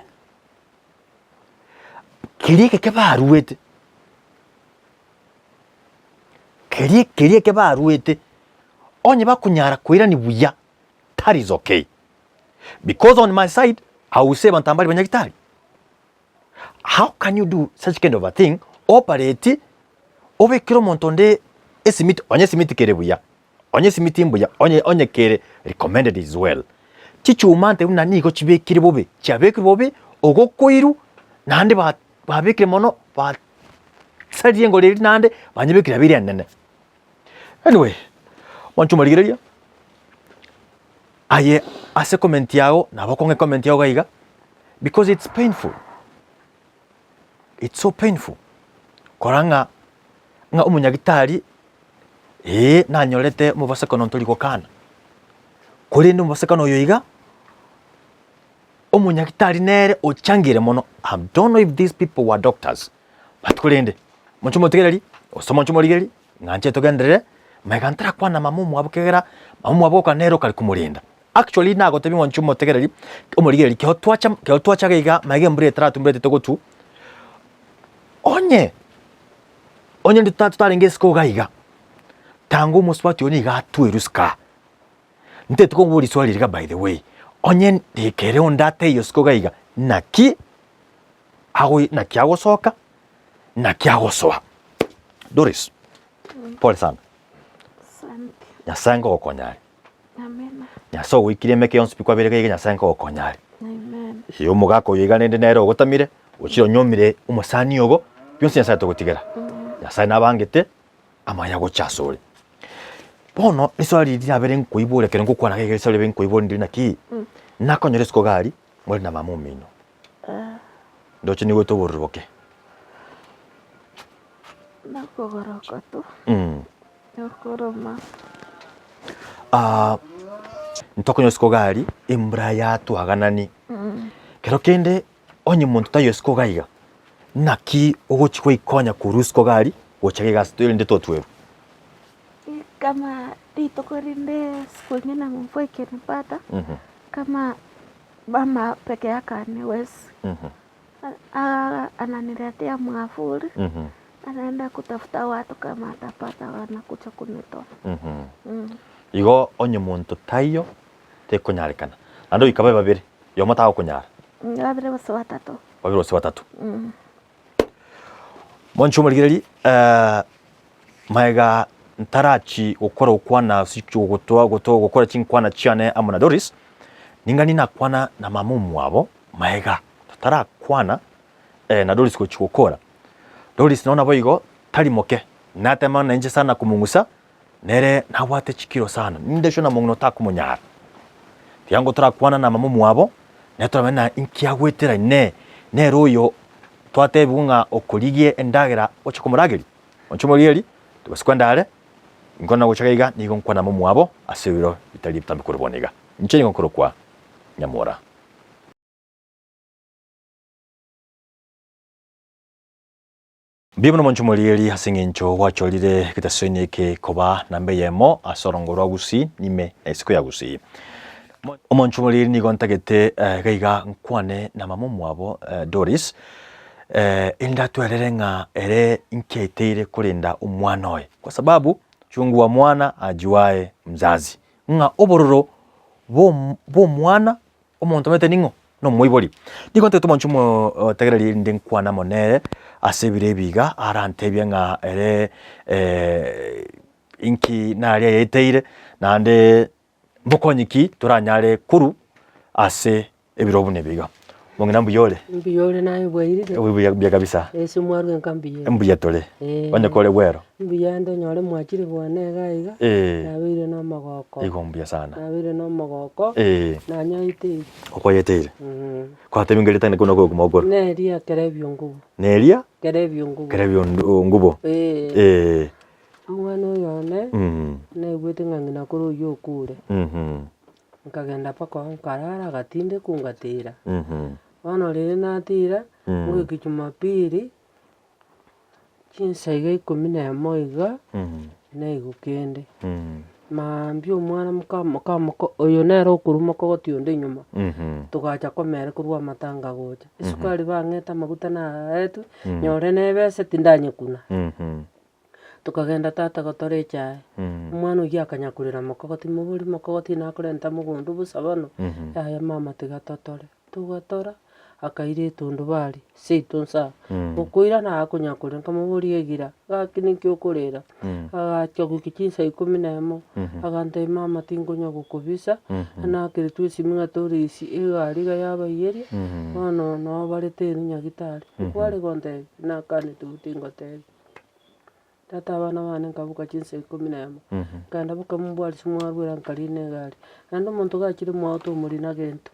[SPEAKER 3] keria egeke baruete, keria keria eke baruete, onye bakonyara koirania buya, that is okay. Because on my side, I will say abanto mbare banyagitari. How can you do such kind of a thing, operate, obekere omonto onde esimiti, onye esimiti kere buya, onye esimiti mbuya, onye onye kere recommended is well. Chichuma nte buna nigo chibekire bobe, chiabekirwe bobe, ogokoirwa, naende ba babekire mono, basaririe engoro eria naende, banyebekire yabeire enene. Anyway, mwanche omorigereria, aye ase comment yago nabo okong'a ecomment yago iga iga, because it's painful, it's so painful korora ng'a ng'a omonyagitari eh nanyorete omobasekano ntori gokana, korende omobasekano oyo iga, omonyagitari nere ochangire mono, I don't know if these people were doctors, but korende mwanche omotegereri, gose mwanche omorigereria, Ng'anche togenderere, magega ntarakwana mama omwabo kegera mama omwabo goka nere okare komorenda. Actually nagotebia ng'a inche omotegereri, omorigereri kero twacha kero twacha iga iga magega embura etaratwa embura etete gotwa, onye onye ndi tota totarenge isiko iga iga, tanga omosubati oyo nigo atwerwe isiko aa. Ntagete komoboria riswali riria by the way, onye ekere onde ataiyo isiko iga iga, naki agoi naki agosoka, naki agosoa. Doris, pole sana.
[SPEAKER 1] Asante.
[SPEAKER 3] Nyasae nkogokonya are.
[SPEAKER 1] Amina.
[SPEAKER 3] Nyasae ogoikirie emeke yonsi pi kwabere iga Nyasae nkogokonya are.
[SPEAKER 1] Amen.
[SPEAKER 3] Ee omogaka oyo iga rende nere ogotamire, ochire onyomire omosani ogo, bionsi Nyasae togotigera. Nyasae nabangete amaya gocha asore. Bono riswali riria riabere nkoiboria ekero ngokwana iga riswali riabe nkoiboria ndiri naki, nakonyora isiko iga aria, more na mama omino. Ndoche nigoete obororo boke.
[SPEAKER 1] Nokogoroka tu, nokoroma.
[SPEAKER 3] Ntokonya isiko iga aria, embura yatwaganani, kero kende onye monto taiyo isiko iga iga, naki ogochi goikonya korwa isiko iga aria gocha iga ase erinde totwerwa?
[SPEAKER 1] Kama rituko rinde siku ingine mvua ikinipata, kama mama peke yake haniwezi. Ananiletea mwavuli, anaenda kutafuta watu kama atapata wanakuja kunitoa.
[SPEAKER 3] Igo onye monto taiyo, tekonyarekana. Naende goika babe babere, oyomo tagokonyara.
[SPEAKER 1] Babere gose batato.
[SPEAKER 3] Babere gose batato. Mwanche omorigereria, magega ntarachi gokora gokwana ase gotoa gotoa gokora chinkwana chiane amo na Doris, ningani nakwana na mama omwabo magega totarakwana na Doris gochia gokora. Doris nonya naboigo tari moke, natema nainche sana komong'usa, nere nabwate chikiro sana, ninde sure na omong'ina otakomonyara. Tiga ngo torakwana na mama omwabo, nere toramanye ng'a inki agwetera inee, nere oyo twatebiwa ng'a okorigia endagera oche komorageria. Inche omorigereria, tobasa kwenda are, inkwana gocha iga iga, nigo nkwana mama omwabo ase ebiro bitari ebitambe korwa bono iga. Inche nigo nkorokwa Nyamora. Mbuya mono mwanche omorigereria ase eng'encho gwachorire egetaseni eke koba namba eyemo ase orongo rwa Gusii nime na isiko ya Gusii. Omonche omorigereria nigo ntagete iga iga nkwane na mama omwabo Doris erinde atwerere ng'a ere inki aeteire korenda omwana oye kwa sababu chungu wa mwana ajuaye mzazi ng'a obororo bw'omwana Omonto omanyete ning'o? Nomoibori. Nigo ntagete omonche omotegereri erinde nkwane amo nere ase ebiro ebi iga, arantebie ng'a ere inki naria yaeteire, naende mbokonyi ki toranyare korwa ase ebiro buna ebi iga. Omong'ina mbuya ore?
[SPEAKER 2] Mbuya ore naye bwairire?
[SPEAKER 3] Buya buya kabisa.
[SPEAKER 2] Ase mwarwa enka mbuya ere?
[SPEAKER 3] Mbuya tore. Onye kore bwero?
[SPEAKER 2] Mbuya ande onyore mwachire bwane iga iga, nabeire na omogoko.
[SPEAKER 3] Igo mbuya sana.
[SPEAKER 2] Nabeire na omogoko, nanyoeteire.
[SPEAKER 3] Okoyeteire? Kwatebia ng'a erieta naki buna okoro?
[SPEAKER 2] Neria Kerebio Ngubo.
[SPEAKER 3] Neria?
[SPEAKER 2] Kerebio Ngubo.
[SPEAKER 3] Kerebio Ngubo.
[SPEAKER 2] Eeh. Omwana oyo one, naigwete ng'a ng'ina kore oyio okure. Nkagenda mpaka oo nkarara agatindekwa ngatira. Bono riria natira, ngoika jumapili. Chinsa iga ikomi na emo iga, naigwa kende, maambia omwana moka moka moka oyo nere okorwa mokogoti onde enyuma, togacha komera korwa amatanga gocha, esukari bang'ete amaguta naetwe, nyore na ebesa tindanyekuna. Tokagenda tata gotora echae, omwana oyio akanya korera mokogoti, mobori mokogoti nakorenta mogondo bosa bono, yaya mama tiga totore. Togatora, akaira etundubari seito nsa, okoirana akonya koria, nkamoboria egira, gaki ninki okorera? Agacha goika chinsa ikomi na emo, agantebia mama tinkonya gokobisa, nakeretwe esimi ng'a tore isi egari iga yabaiyeria, bono noo barete ere nyagetari, nkware gontebia, nakanete bo tingotebia. Tata abana bane nkaboka chinsa ikomi na emo, nkaenda boka mbwarisia mwarwera nkarina egari, naende omonto gachire mwao tomorina gento,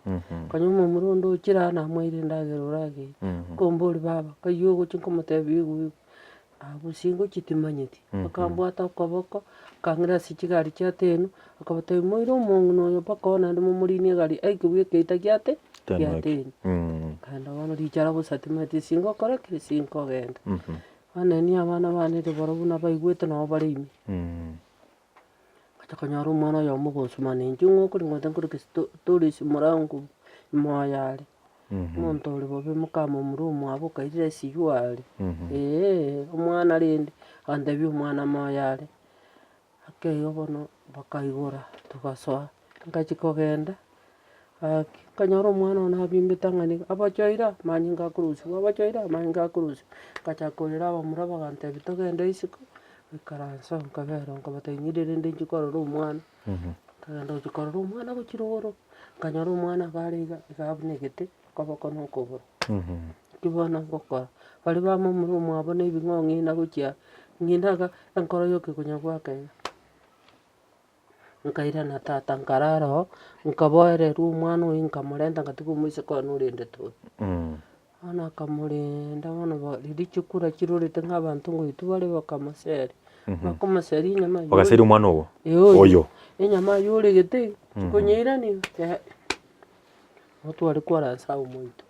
[SPEAKER 2] konya omomura onde ochire aa namoeire endagera orageire, nkomboria baba kaywo ogochia nkomotebia igwa igwa, abwo ngochia timanyeti, akambwata okoboko, akang'ira ase chigari chia tenu, akabatebia moire omong'ina oyo mpaka oo naende momorinie egari aike egeita giate gia tenu. Nkaenda bono richara bosa timanyeti ase ngokora ki ase nkogenda. Banenie abana bane riboro buna baigwete nabo bare ime. Ngacha konyora omwana oyomo ogonsumana inche ng'o okori ngote nkoroke Doris Morango moyo are, omonto ore bobe mokamomura omwabo okairire esiywo are, eeh omwana rende, agantebia omwana moyo are. Ake igo bono bakaigora togasoa, ngachia kogenda, gaki nkanyora omwana one abimbete ang'e nigo, abachoire amanyinga akorusiwa abachoire amanyinga akorusiwa, ngachaka korera abamura bagantebia togende isiko, goikaransa oo nkabera oo nkabatebia ng'irere rende inche korora omwana, nkagenda gochia korora omwana gochia rogoro, nkanyora omwana iga are iga, iga buna egete, okoboko na okogoro. Naki bono ngokora, baria bamomura omwabo na ebing'oo ng'ina gochia ng'ina iga, enkoro yoka ekonya goaka iga. Nkairana tata nkarara oo, nkaboererwa omwana oyio nkamorenta ngatiga omoiseke one orendete oyo. Bono akamorenda bono ba riria chikura chirorete ng'a abanto ngoitwa bare bakamoseria, bakomoseria enyama aywo
[SPEAKER 3] Bagaseria omwana ogo?
[SPEAKER 2] Eh oyo.
[SPEAKER 3] Oyo.
[SPEAKER 2] Enyama aywo oregete iga, chikonyeirania iga, eh, nabo tware kwaransa abwo moito.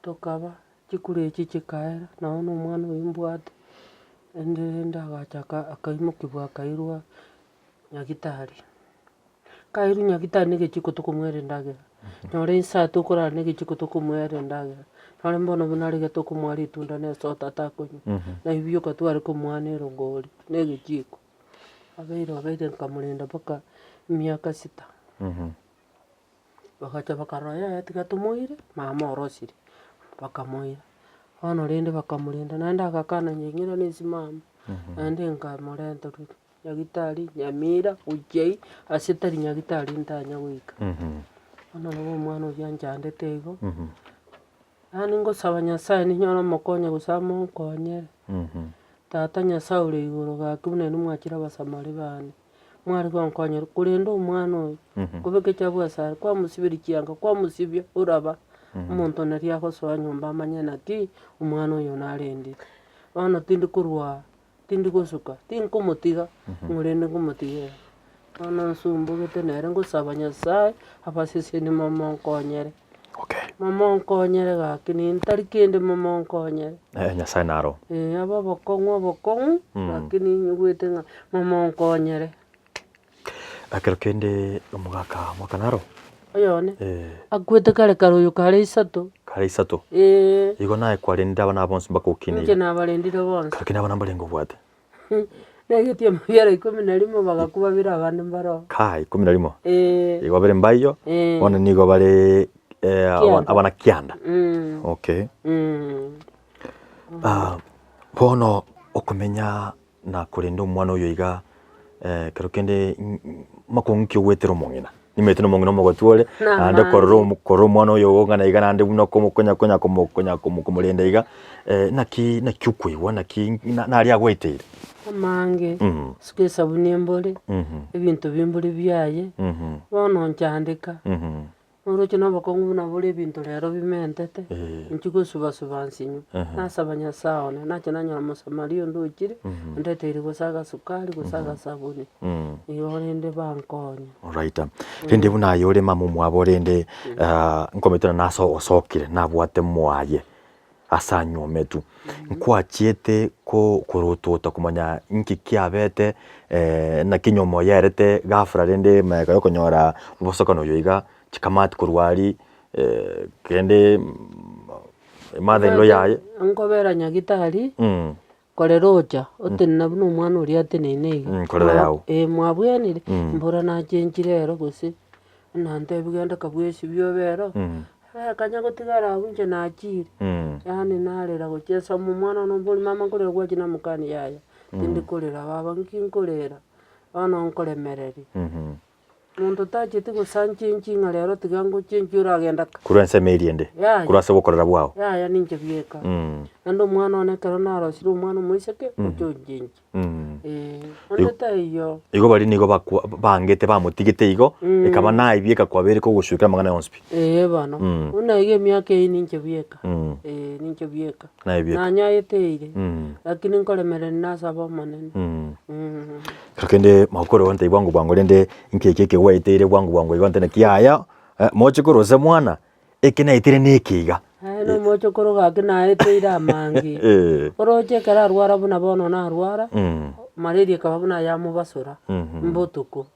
[SPEAKER 2] Tokaba, chikura echi chikaera, nonye na omwana oywo mbwate, rende rende agacha aka akaimokiwa akairwa nyagitari. Kairwe nyagitari na egechiko tokomoera endagera, nore insaa tokorara na egechiko tokomoera endagera, nore mbono buna arenge tokomoa ritunda na esoda atakonywa, na ebi bioka tware komoa na erongori na egechiko. Abeire obeire nkamorenda mpaka emiaka sita. Bagacha bakarora yaya tiga tomoire, mama orosire, bakamoira. Bono rende bakamorenda naende agakana nyeng'ina na esimama, naende nkamorenta rwe nyagitari nyamira gochia ii, ase tari nyagitari ntanya goika. Bono nabo omwana oyio anchandete igo, yaani ngosaba Nyasaye ninyore omokonyi gose amonkonyere, tata Nyasaye ore igoro gaki buna inwe mwachire abasamari bane. Mware gonkonyera, korende omwana oyo, kobeka echabu asare, kwamosiberia chianga, kwamosibia, oraba, omonto naria agosoa nyomba amanye naki, omwana oyo narendire. Bono tindi korwa tindi gosuka, tinkomotiga, ng'o rende nkomotiga ere. Bono nsumbugete nere ngosaba Nyasaye, abaseseni momonkonyere.
[SPEAKER 3] Okay.
[SPEAKER 2] Momonkonyere gaki nintari kende momonkonyere.
[SPEAKER 3] Eh, Nyasaye naro.
[SPEAKER 2] Eh, abe obokong'u obokong'u, lakini inyigwete ng'a momonkonyere.
[SPEAKER 3] Ekero kende omogaka mwaka naro?
[SPEAKER 2] Oyone,
[SPEAKER 3] Eh.
[SPEAKER 2] akwete kare kare oyo kare isato.
[SPEAKER 3] Kare isato?
[SPEAKER 2] Eh.
[SPEAKER 3] Igo naye kwarendire abana aba bonsi mpaka okine
[SPEAKER 2] Inche
[SPEAKER 3] iga?
[SPEAKER 2] nabarendire bonsi.
[SPEAKER 3] Kero kende abana mbarenge obwate?
[SPEAKER 2] Negetie amabiara ikomi na rimo bagakwa babere abande mbaroo.
[SPEAKER 3] Kai, ikomi na rimo?
[SPEAKER 2] Eh.
[SPEAKER 3] Igo babere mbaiyo,
[SPEAKER 2] Eh.
[SPEAKER 3] bono nigo bare eh, aba-
[SPEAKER 2] Kianda.
[SPEAKER 3] abana kianda.
[SPEAKER 2] Mm.
[SPEAKER 3] Okay.
[SPEAKER 2] Mm.
[SPEAKER 3] Ah, bono okomenya na korenda omwana oyo iga eh, kero kende mm, mm, makong'u ki ogwetera omong'ina? Nimanyete na omong'ina omogotu ore, naende korora
[SPEAKER 2] Namanche.
[SPEAKER 3] omo korora omwana oyo ogo ng'a iga naende buna okomo konya konya komo konya komo komorenda iga, naki naki okoigwa naki na naria agweteire?
[SPEAKER 2] Amange, isiko esabuni embore, ebinto bimbore biaye, bono nchandeka. Oroche na obokong'u buna bore ebinto rero bimentete, inche gosuba suba nsinyo, nasaba Nyasae one, nacha nanyora omosamaria onde ochire, ondeteire gose agasukari gose agasabuni, igo rende bankonya.
[SPEAKER 3] Alright. Rende buna aye ore mama omwabo rende nkomete buna nase osokire nabwate mwaye ase anyometwe, nkwachiete ko korotota komanya inki kiabete naki enyiomo yerete ghafla rende magega ya okonyora omosokano oyo iga chikamati korwa aria kende mother in law yaye.
[SPEAKER 2] Nkobera nyagitari. Korera ocha, otenena buna omwana oria ateneine iga.
[SPEAKER 3] Mm, korera yao.
[SPEAKER 2] Eh, mwabwenire, mbora nachenchire ero gose, nantebia genda kabwesibie obe ero, eh kanya gotigara abwo inche nachire, yaani narera gochia ase omwana one ombori mama nkorera gwachia namokani yaya, tindi korera baba nki nkorera, bono nkoremereria. Monto tacheti gose anchenchie ng'a rero tiga ngochenchie oragenda ka.
[SPEAKER 3] Korwa ensemo eria ende,
[SPEAKER 2] Yaya.
[SPEAKER 3] korwa ase ogokorera bwao.
[SPEAKER 2] Yaya ninche bieka. Naende omwana one ekero narosire omwana omoiseke, oche onchenchie. Eh, onde taiyo.
[SPEAKER 3] Igo baria nigo bakwa bangete bamotigete igo, ekaba naye bieka kwabeire kogosuekera amang'ana yonsi pi.
[SPEAKER 2] Ee bono, buna iga emiaka eyio ninche bieka, ee ninche bieka.
[SPEAKER 3] Naye bieka.
[SPEAKER 2] Nanyaeteire, lakini nkoremereria nasaba Omonene.
[SPEAKER 3] Ekero kende magokoro gontebi bwango bwango rende inki eke ekegwaeteire bwango bwango igo nte naki yaya, moche korwa ase mwana, eke naeteire neke iga.
[SPEAKER 2] Aye na omochokoro gaki naeteire amange, oroche ekero arwara buna bono narwara, malaria ekaba buna yamobasora, mbotuko,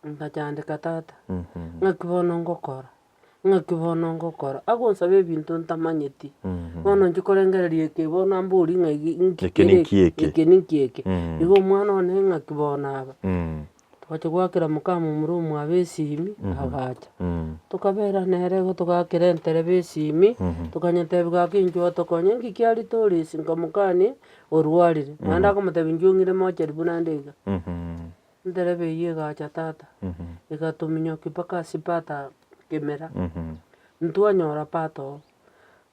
[SPEAKER 2] nkachandeka tata, ng'aki bono ngokora. Ng'aki bono ngokora? Agonsaba ebinto ntamanyeti. Bono inche korengereria eke bono ambori ng'a igi nki
[SPEAKER 3] Eke
[SPEAKER 2] kere
[SPEAKER 3] ninki eke?
[SPEAKER 2] eke ninki eke. Igo omwana one ng'aki bono aba. Togacha goakera moka momura omwabo esimi, agacha. Tokabera nere igo togaakera entereba esimi, tokanyetebia gaki inchuo otokonye nki kiaritoria ase nkamokania, orwarire. Naende akomotebia inchuo ong'ire mochari buna nde iga. Entereba eyio egacha tata, egatominyokia mpaka ase pata kemera, ntwanyora pata oo,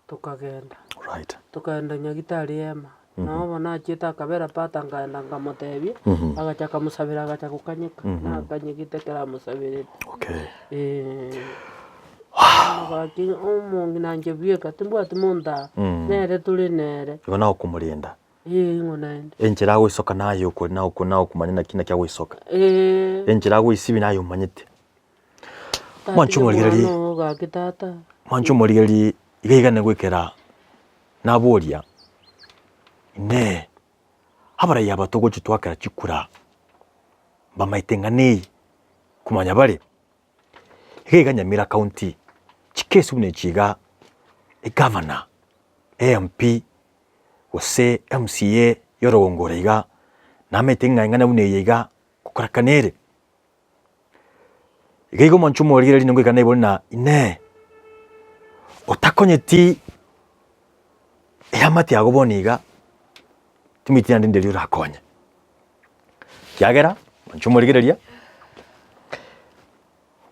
[SPEAKER 2] tokagenda.
[SPEAKER 3] Right.
[SPEAKER 2] Tokaenda nyagitari ema, nabo bono nachiete akabera pata nkaenda nkamotebia, agacha akamosabera agacha gokanyeka, nakanyegete ekero amosaberete.
[SPEAKER 3] Okay.
[SPEAKER 2] Eeh. Bono gaki omong'ina inche bweka timbwati monto aa, nere tore nere.
[SPEAKER 3] Igo nagokomorenda.
[SPEAKER 2] Ee ing'o naende.
[SPEAKER 3] Enchera agoisoka naye okore na oko na okomanya naki naki agoisoka.
[SPEAKER 2] Ee.
[SPEAKER 3] Enchera agoisibia naye omanyete.
[SPEAKER 2] Tatiga
[SPEAKER 3] Mwanche omorigererie.
[SPEAKER 2] omwana oo gaki tata.
[SPEAKER 3] Mwanche omorigererie iga iga negoikera naboria, Inee! Abarai aba togochia twakera chikura mbamaete eng'ana eye komanya bare? Iga iga Nyamira county chikesi buna echi iga, egavana, MP, gose MCA y'orogongo ore iga, namaete ng'a eng'ana buna eye iga ngokorekana ere. Iga igo omonche omorigereria nigo ngoika naibore ng'a inee, otakonyeti eamate yago bono iga, timanyeti naende nderi orakonye. Ekiagera, omonche omorigereria,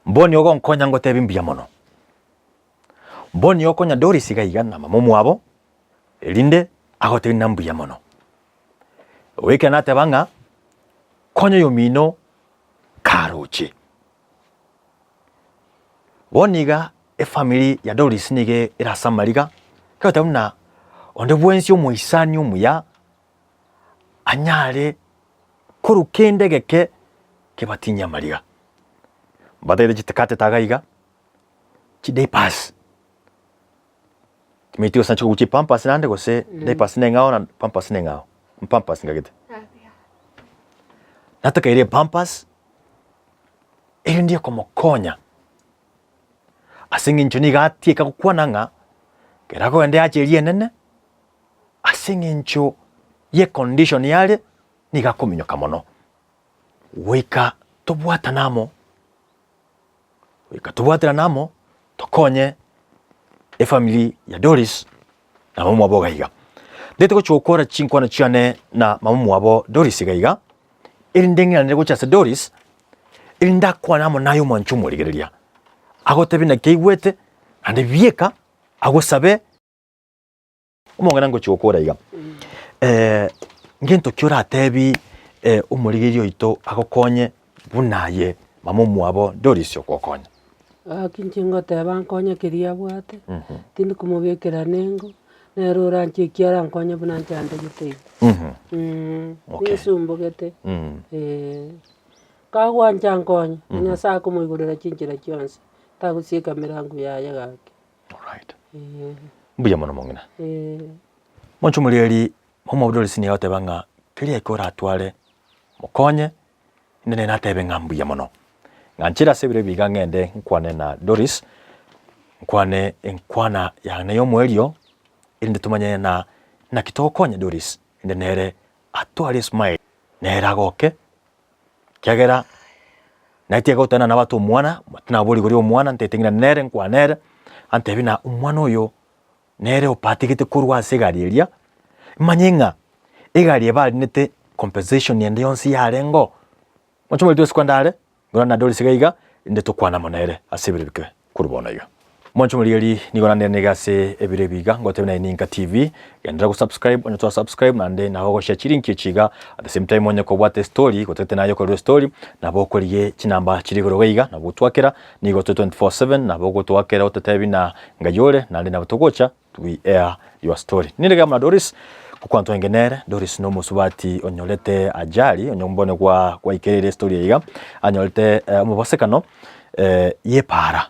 [SPEAKER 3] mboni ogonkonya ngotebi mbuya mono, mboni okonya Doris iga iga na mama omwabo, erinde agotebi ng'a mbuya mono. Goika nateba ng'a konya oyomino karoche. Bono iga efamiri ya Doris nigo ere ase amariga, egoteba buna onde bwensi omoisani omuya anyare korwa kende egeke kebatinyie amariga. Mbatagete chitekatete iga iga, chidiapers. Timanyeti gose nachia kogucha epampers naende gose diapers neng'ao na pampers neng'ao, pampers ngagete. Natokeire epampers, erinde ekomokonya ase eng'encho nigo atieka gokwana ng'a ekero akogenda eacha eria enene, ase eng'encho ya econdition yare, nigo akominyoka mono. Goika tobwatane amo. Goika tobwaterane amo tokonye efamiri ya Doris na mama omwabo iga iga. Ndete gochia gokora chinkwana chiane na mama omwabo Doris iga iga, erinde ng'iranere gochia ase Doris, erinde akwane amo naye omwancha omorigereria, agotebie naki aigwete, naende bieka agosabe. Omong'ina ngochia gokora iga, ngento ki oratebi omorigereria oito agokonye buna aye mama omwabo Doris ogokonya?
[SPEAKER 2] Gaki inche ngoteba nkonye keria abwate, tindi komobekera nengo, nere oranche eki arankonye buna nchandegete iga.
[SPEAKER 3] Okay.
[SPEAKER 2] Ninsumbugete, eh, kagwancha nkonye, na Nyasaye akomoigorera chinchera chionsi, tagosieka emerango yaye gaki.
[SPEAKER 3] Alright.
[SPEAKER 2] Eh.
[SPEAKER 3] Mbuya mono mong'ina.
[SPEAKER 2] Eh.
[SPEAKER 3] Monche omorieri, mama Doris nigo agoteba ng'a keria eke oratware mokonye, inde nere natebe ng'a mbuya mono. Ng'a nchire ase ebiro ebi iga ng'ende nkwane na Doris, nkwane enkwana yane ya omoerio, erinde tomanye na naki togokonya Doris, inde nere atware esmile, nere agoke, Ekiagera naetie gotana nabate omwana, tinabori igoro ya omwana, ntaete ng'ina nere nkwane ere, antebie ng'a omwana oyo nere opatigete korwa ase egari eria, manye ng'a egari eye barinete compensation ende yonsi yarenge oo. Moche moritwe isiko ande are, ng'ora na Doris iga iga, rinde tokwane amo nere ase ebiro bike korwa bono iga. Mwanche omorigereria nigo naende niga ase ebiro ebi iga ngotebia naye Ninka TV, genderera go subscribe onye tora subscribe naende nabo ogoshare chilink echi iga at the same time onye kobwate estory gotagete naye okorerwa estory nabo okorigie chinamba chire igoro iga iga nabo ogotwakera nigo tore 24/7 nabo ogotwakera ototebi na ngai ore naende nabo togocha we air your story. Ninde iga amo na Doris gokwana twaenge nere, Doris na omosubati onyorete ajali onye mbone gwa gwaikereire estory eye iga anyorete omobasekano yepaara.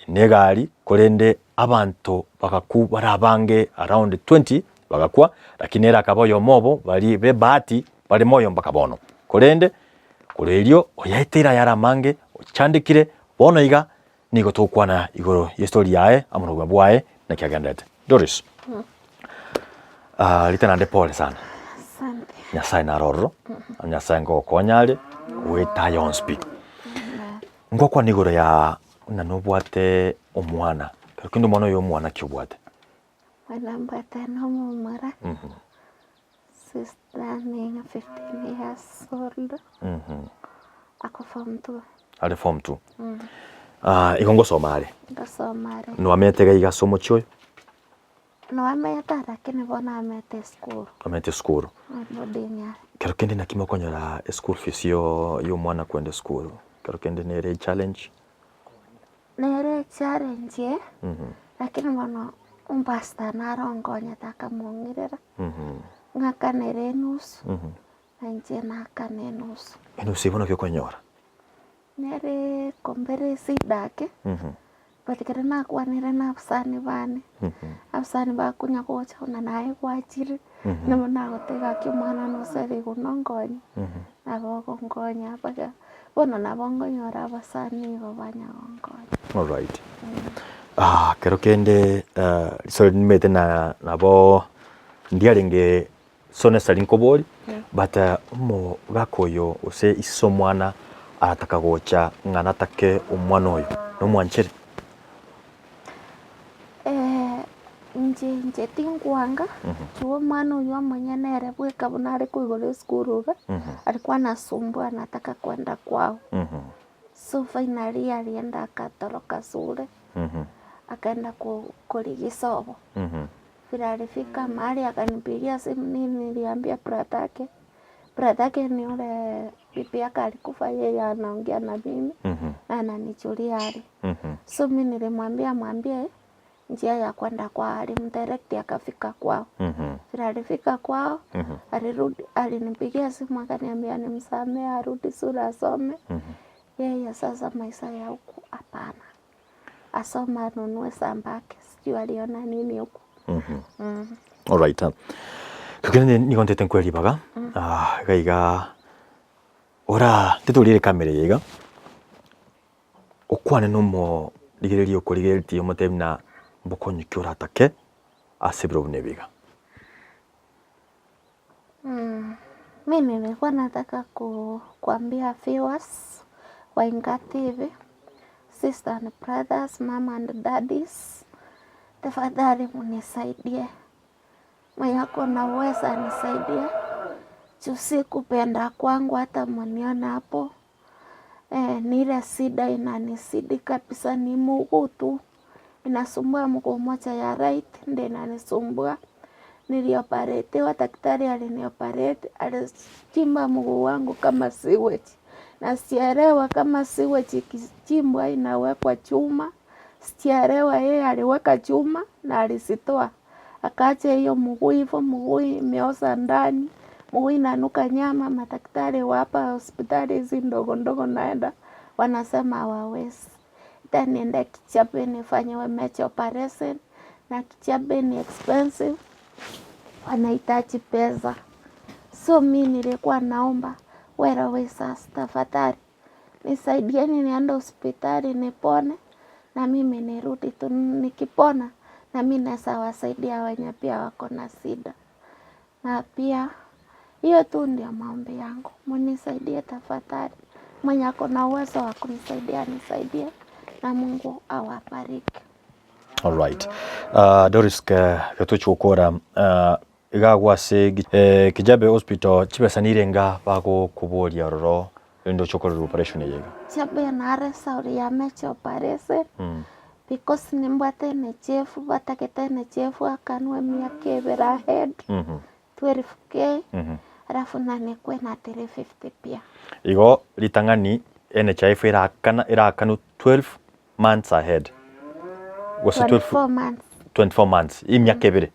[SPEAKER 3] Negari, korende abanto bagakwa bare abange around 20 bagakwa, lakini ere akaba oyomo obo baria b'ebahati bare moyo mpaka bono. Korende korwa erio oyaeteire ayare amange, ochandekire, bono iga nigo togokwana igoro y'estory yaye amo nobogima bwaye naki agenderete. Doris, rita naende pole sana.
[SPEAKER 1] Asante.
[SPEAKER 3] Nyasaye nare ororo, Nyasaye ngogokonya are goeta aya onsi pi. Ngokwana igoro ya buna nobwate omwana, kero kende omwana oyo omwana ki obwate?
[SPEAKER 1] Omwana mbwate nomomura, sister niga 15 years old, ako form two.
[SPEAKER 3] Are form two. Igo ngosoma are?
[SPEAKER 1] Ngosoma are.
[SPEAKER 3] Nwamenyete iga iga ase omochie oyo?
[SPEAKER 1] Noamenyete lakini bono amenyete esukuru.
[SPEAKER 3] Amenyete esukuru.
[SPEAKER 1] Boarding are.
[SPEAKER 3] Kero kende naki mokonyora eschool fees yo ya omwana kwenda esukuru? Kero kende nere echallenge?
[SPEAKER 1] Nere echallenge lakini bono omopastor naro onkonyete akamong'irera, ng'akanere enusu, na inche nakane enusu.
[SPEAKER 3] Enusu eyio bono naki okonyora?
[SPEAKER 1] Nere kombere esida ake, but ekero nakwanire na abasani bane, abasani bakonya gocha buna naye gwachire, nabo nagoteba gaki omwana nosere igo nonkonye, nabo ogonkonya mpaka bono nabo nkonyora abasani igo banya gonkonya.
[SPEAKER 3] Alright. Kero kende risore nimanyete na nabo ndiarenge So necessary nkobori but omogaka oyo gose ise omwana arataka gocha ng'a natake omwana oyo nomwanchere?
[SPEAKER 1] Inche inche tinkwanga, chwo omwana oywo omonyene ere bweka buna are koigora esukuru iga, alikuwa anasumbua anataka kwenda kwao. So finally alienda akatoroka sure, akaenda ko- korigia isobo. Vile alifika mahali akanipigia simu niliambia brother yake, brother yake ni ule bibi yake alikufa yeye anaongea na mimi na ananijulia hali. So mi nilimwambia amwambie njia ya kwenda kwao, alimdirect akafika kwao. Vile alifika kwao alirudi, alinipigia simu akaniambia nimsamehe arudi shule asome, yeye sasa maisha ya huku hapana. Asome anunue sambake sijui aliona nini huku.
[SPEAKER 3] Alright. Kegene nigo ntete nkwe ribaga ah, iga iga ora titoriere camera eye iga okwane na omorigereria okorigereretie omotebi buna mbokonye ki oratake ase ebiro buna ebi iga.
[SPEAKER 1] Mi nilikuwa nataka ku, kuambia viewers wa Inga TV, sister and brothers, mama and daddies, tafadhali munisaidie. Mwenye ako na uwezo anisaidie. Juu si kupenda kwangu hata munione hapo. Eh, ni ile shida inanisidi kabisa ni mguu tu. Inasumbua mguu moja ya right ndio inanisumbua. Nilioparetiwa, daktari aliniopareti, alichimba mguu wangu kama sewage. Na sijaelewa kama sewage ikichimbwa inawekwa chuma. Sijaelewa yeye aliweka chuma na alizitoa. Akaacha hiyo mguu hivyo, mguu imeoza ndani, mguu inanuka nyama. Madaktari wa hapa hospitali hizi ndogo ndogo naenda wanasema hawawezi. Then niende Kijabe nifanyiwe major operation na Kijabe ni expensive, wanahitaji pesa. So mi nilikuwa naomba well wishers, tafadhali nisaidieni niende hospitali nipone, na mimi nirudi tu. Nikipona na mi naweza wasaidia wenye pia wako na shida. Na pia hiyo tu ndio maombi yangu, munisaidie tafadhali. Mwenye ako na uwezo wa kunisaidia anisaidie, na Mungu awabariki.
[SPEAKER 3] Alright. Uh, Doris ke getochi gokora uh, iga agwo ase eh, Kijabe Hospital chibesa nirenga bagokoboria ororo rende oche okorerwa operation eye iga.
[SPEAKER 1] Kijabe nare sauri ya major operation
[SPEAKER 3] Mm.
[SPEAKER 1] because nimbwate NHIF batagete NHIF akanwe emiaka ebere ahead
[SPEAKER 3] Mhm.
[SPEAKER 1] 12k
[SPEAKER 3] Mhm.
[SPEAKER 1] alafu na nikwe na 350 pia.
[SPEAKER 3] Igo ritang'ani NHIF erakana erakanwe 12 months ahead gose 12
[SPEAKER 1] 24 months.
[SPEAKER 3] 24 months emiaka ebere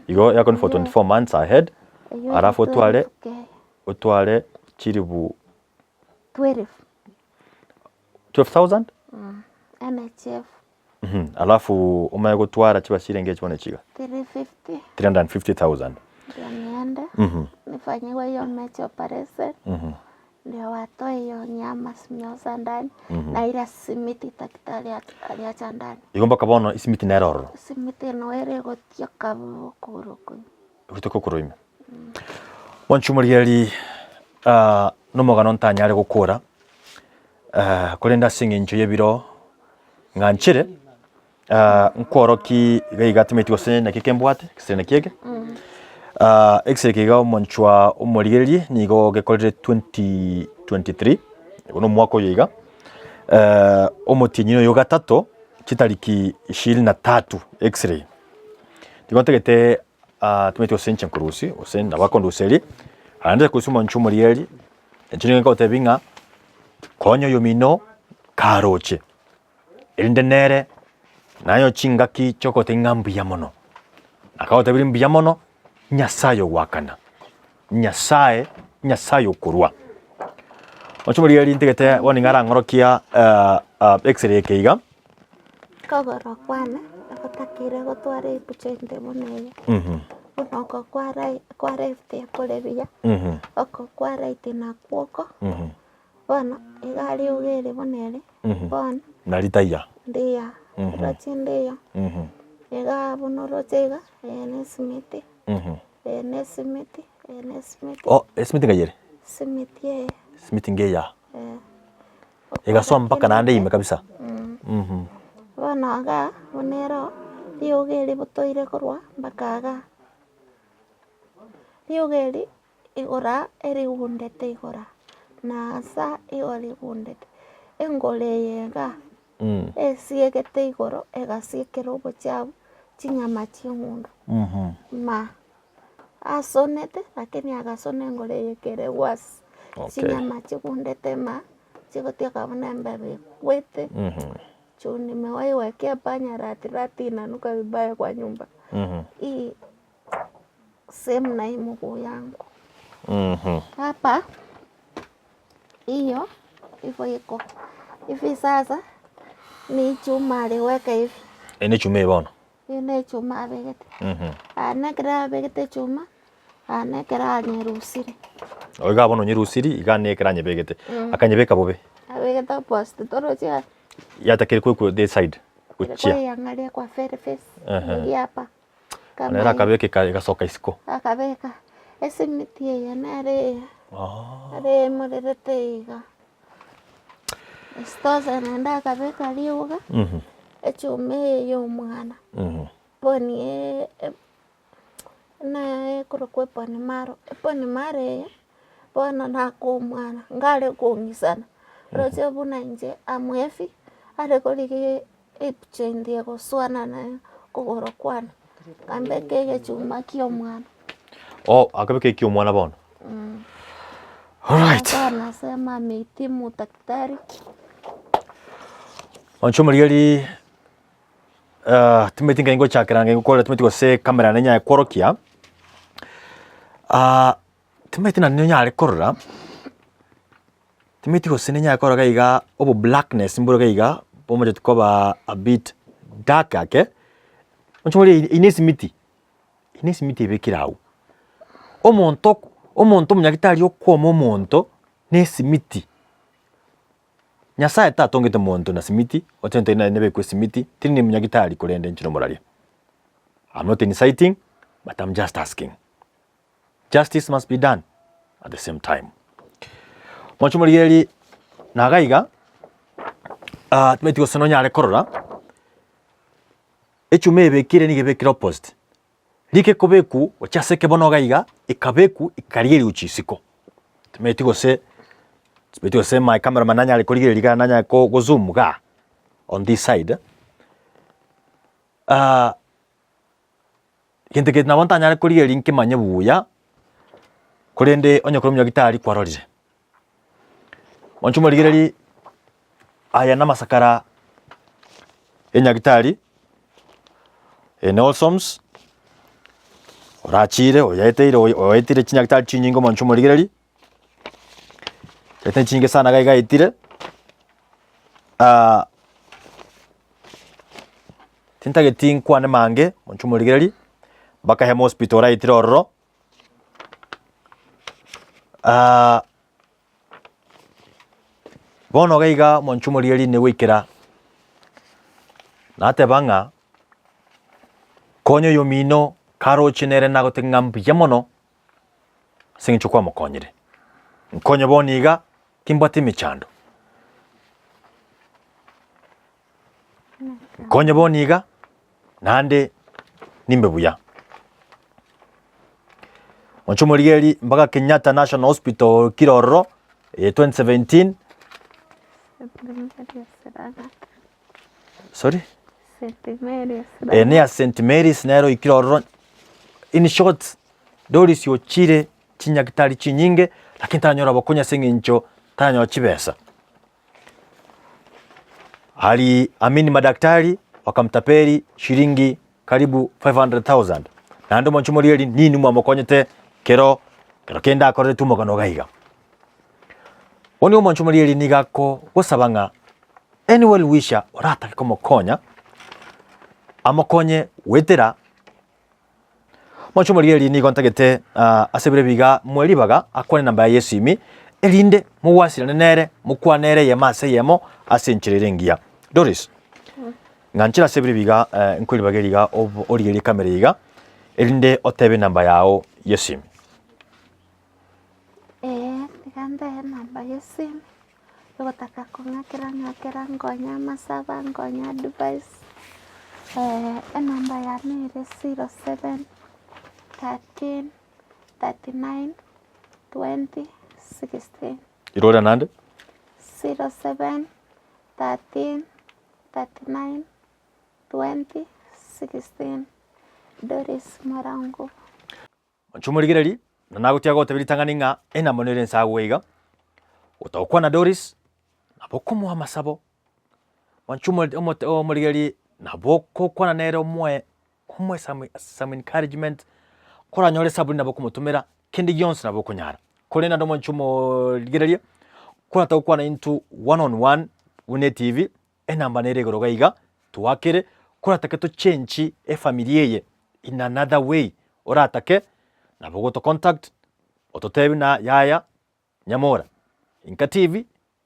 [SPEAKER 3] igo yakonwa for 24 months ahead
[SPEAKER 1] Eywo
[SPEAKER 3] alafu otware
[SPEAKER 1] 12K.
[SPEAKER 3] otware chiribu
[SPEAKER 1] 12
[SPEAKER 3] 12000
[SPEAKER 1] NHIF
[SPEAKER 3] Mhm, alafu omanye gotwara chiba chirenge echi bono chiga
[SPEAKER 1] 350
[SPEAKER 3] 350000
[SPEAKER 1] ndio niende
[SPEAKER 3] Mhm.
[SPEAKER 1] nifanyiwe hiyo major operation
[SPEAKER 3] Mhm.
[SPEAKER 1] ndio watoe hiyo nyama zimeoza ndani na ile simiti daktari aliacha ndani
[SPEAKER 3] Igo mpaka bono esimiti nere ororo
[SPEAKER 1] simiti no ere gotioka bokoro konya
[SPEAKER 3] Gotoka okorwa ime. Mwanche omorigereria ah, nomogano ntanyare gokora ah, korende ase eng'encho y'ebiro ng'anchere ah, nkworoki iga iga timanyeti gose naki kembwate gose naki eke Ah, ekesegi eke iga omonchwa omorigereria nigo gekorire 2023 igo na omwaka oyo iga omotienyi oyo gatato chitariki ishirini na tatu x-ray. Nigo ntagete ah, timanyeti gose inche nkorusia gose nabo akonduseria, naende korusia omonche omorigereria, inche nigo nkogotebia ng'a konya oyomino karoche. Erinde nere naye chingaki chi'ogotebia ng'a mbuya mono. Akagotebirie mbuya mono, Nyasaye ogoakana, Nyasaye, Nyasaye okorua. Oche morigererie ntagete bono nigo arang'orokia x-ray eke iga.
[SPEAKER 1] Kogoro kwane gotakire gotwara ebucha ende buna eye, buna oko kwa ri kwa left kore buya, oko kwa right nakwo oko, bono iga ariogo ere buna ere, bono.
[SPEAKER 3] Nari taiya.
[SPEAKER 1] Ndiya, roche ndiyo, igaa buna oroche iga, eye ne esimiti, eye ne esimiti, eye ne esimiti.
[SPEAKER 3] Oh, esimiti ng'ai ere?
[SPEAKER 1] Esimiti eye.
[SPEAKER 3] Esimiti ngeya.
[SPEAKER 1] Eh.
[SPEAKER 3] Egasoa mpaka naende ime kabisa.
[SPEAKER 1] Bono igaa, buna ero, riogo eri botoire korwa mpaka igaa. Riogo eri igoro aa erigundete igoro aa, na ase aa igo rigundete. Engoro eye igaa, esiegete igoro egasiekera obochafu chinyama chi'eng'undo ma. Asonete lakini agasona engoro eye ekere gwasi, chinyama chigundete ma, chigotioka buna embeba ekwete, juu nimewahi wekea panya rati rati inanuka vibaya kwa nyumba, hii same na hii mguu yangu. Hapa hiyo ivo iko hivi sasa ni chuma aliweka hivi.
[SPEAKER 3] Eye nechuma eye bono.
[SPEAKER 1] Eye nechuma abegete, aa nekero abegete echuma, aa nekero anyerusire.
[SPEAKER 3] Oh iga bono onyerusiri, iga nekero anyebegete. Akanyebeka bobe.
[SPEAKER 1] Abegete opposite torochi aa.
[SPEAKER 3] Yatakire kwekwa this side, gochia.
[SPEAKER 1] Koiangaria kwa very face,
[SPEAKER 3] Ehe.
[SPEAKER 1] rigia apa. Kama
[SPEAKER 3] Nere akabeka eka egasoka isiko.
[SPEAKER 1] Akabeka, esimiti eye nere eye, nere emorerete iga. Isitoshe naende akabeka rioga, echuma eye ya omwana, poni buna ekorokwa eponi maro, eponi maro eye, bono naka omwana, nkare kong'isana, roche buna inche am heavy, are korigia epicha ende egoswana na okogoro kwane, nkambeka egechuma kia omwana.
[SPEAKER 3] Oh, akabeka ekia omwana bono. Alright.
[SPEAKER 1] Sasa anasema amehitimu daktari.
[SPEAKER 3] Onche omorigeri uh, timeti ngai ngochakera ngai ngokorera timeti gose camera nenyaye kworokia uh, timeti nani nonyare korora timeti gose nenyaye korora iga obo blackness mbore iga iga bomocheti koba a bit dark ake onche omorigeri eye ne esimiti Eye nesimiti ebekire agwo. Omonto oko omonto omonyagitari okwoma omonto nesimiti. Nyasaye tatongete monto na simiti, oche ntoe nebekwe esimiti, tindi ne monyagitari korende inche nomoraria. I'm not inciting but I'm just asking. Justice must be done at the same time. Mwanche omorigereria naga iga, timanyeti gose nonyare korora. Echuma ebekire nigo ebekire opposite, rika ekobekwa gochia ase ekebono iga iga, ekabekwa ekarigereria gochia isiko. Timanyeti gose timanyeti gose my cameraman nanyare korigereria igaa nanyare ko go zoom igaa on this side gento eke nabo ntanyare korigereria nkemanye buya, korende onye kore omonyagitari kwarorire. Mwanche omorigereria aya namasakara enyagitari eye ne Olsoms orachire oyaeteire oetire chinyagitari chinyinge mwanche omorigereria, chinyagitari chinyinge sana iga iga aetire tintageti nkwane mange mwanche omorigereria mpaka Hema hospital oraetire ororo. Bono iga iga omonche omorigereria rinde goikera, nateba ng'a konya oyomino karoche nere nagotebia ng'a mbuya mono ase eng'encho kwamokonyire. Nkonye bono iga timbwati emechando. Nkonye bono iga, naende nimbe buya. Oche omorigereria mpaka Kenyatta National Hospital kire ororo, eye 2017, sorry? Eye neya St Mary's nero oikire ororo, in short, Doris ochire chinyagitari chinyinge, lakini taranyora obokonyi ase eng'encho taranyora chibesa. Aliamini madaktari wakamtapeli shilingi karibu 500,000. Naende omonche omorieri ninwe mwamokonyete kero kero kende akoreretwe omogano iga iga. Bono omonche omorieri nigo akogosaba ng'a any well wisher oratake komokonya, amokonye goetera Omonche omorigereria nigo ntagete ase ebiro ebi iga moe ribaga akwane enamba yaye y'esimi, erinde mogwasirane nere, mokwane ere eyemo ase eyemo ase enchera ere engiya. Doris, ng'anchera ase ebiro ebi iga nkoe ribaga eri iga ob- origererie ekamera eye iga, erinde otebe enamba yago y'esimi.
[SPEAKER 1] Ee, tiga ntae enamba y'esimi. Ogotaka kong'akera ng'akera nkonye amasabo nkonye advice, enamba yane ere 07 13 39 20 16.
[SPEAKER 3] Irora naende.
[SPEAKER 1] 07 13 39 20 16, Doris Morango.
[SPEAKER 3] Inche omorigereria, na nagotiga gotebia ritang'ani ng'a enamba nere inse agwo iga, otagokwana Doris, nabo okomoa amasabo, mwanche omo omote omorigereria nabo okokwana nere omoe omoe some some encouragement, koranyore esabuni nabo okomotomera, kende gionsi nabo okonyara. Korende naende omwanche omoorigereria, koratagokwana intwe one on one buna etibi, enamba nere igoro iga iga, toakere, koratake tochenchi efamiri eye in another way, oratake nabo ogoto contact ototebie buna yaya nyamora inka TV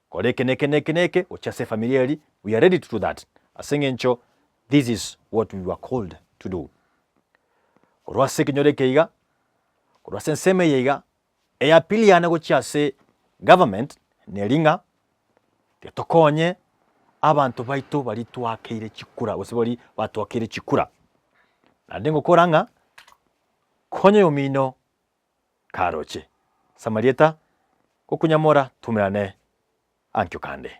[SPEAKER 3] kora eke na eke na eke na eke gochia ase efamiri eria we are ready to do that ase eng'encho this is what we were called to do. Korwa ase ekenyoro eke iga, korwa ase ensemo eye iga, Eapili yane gochia ase government neri ng'a getokonye abanto baito baria twakeire chikura gose baria batwakeire chikura. Naende ngokora ng'a konya oyomino karoche. Ase amarieta, gokunyamora tumerane ankio kande.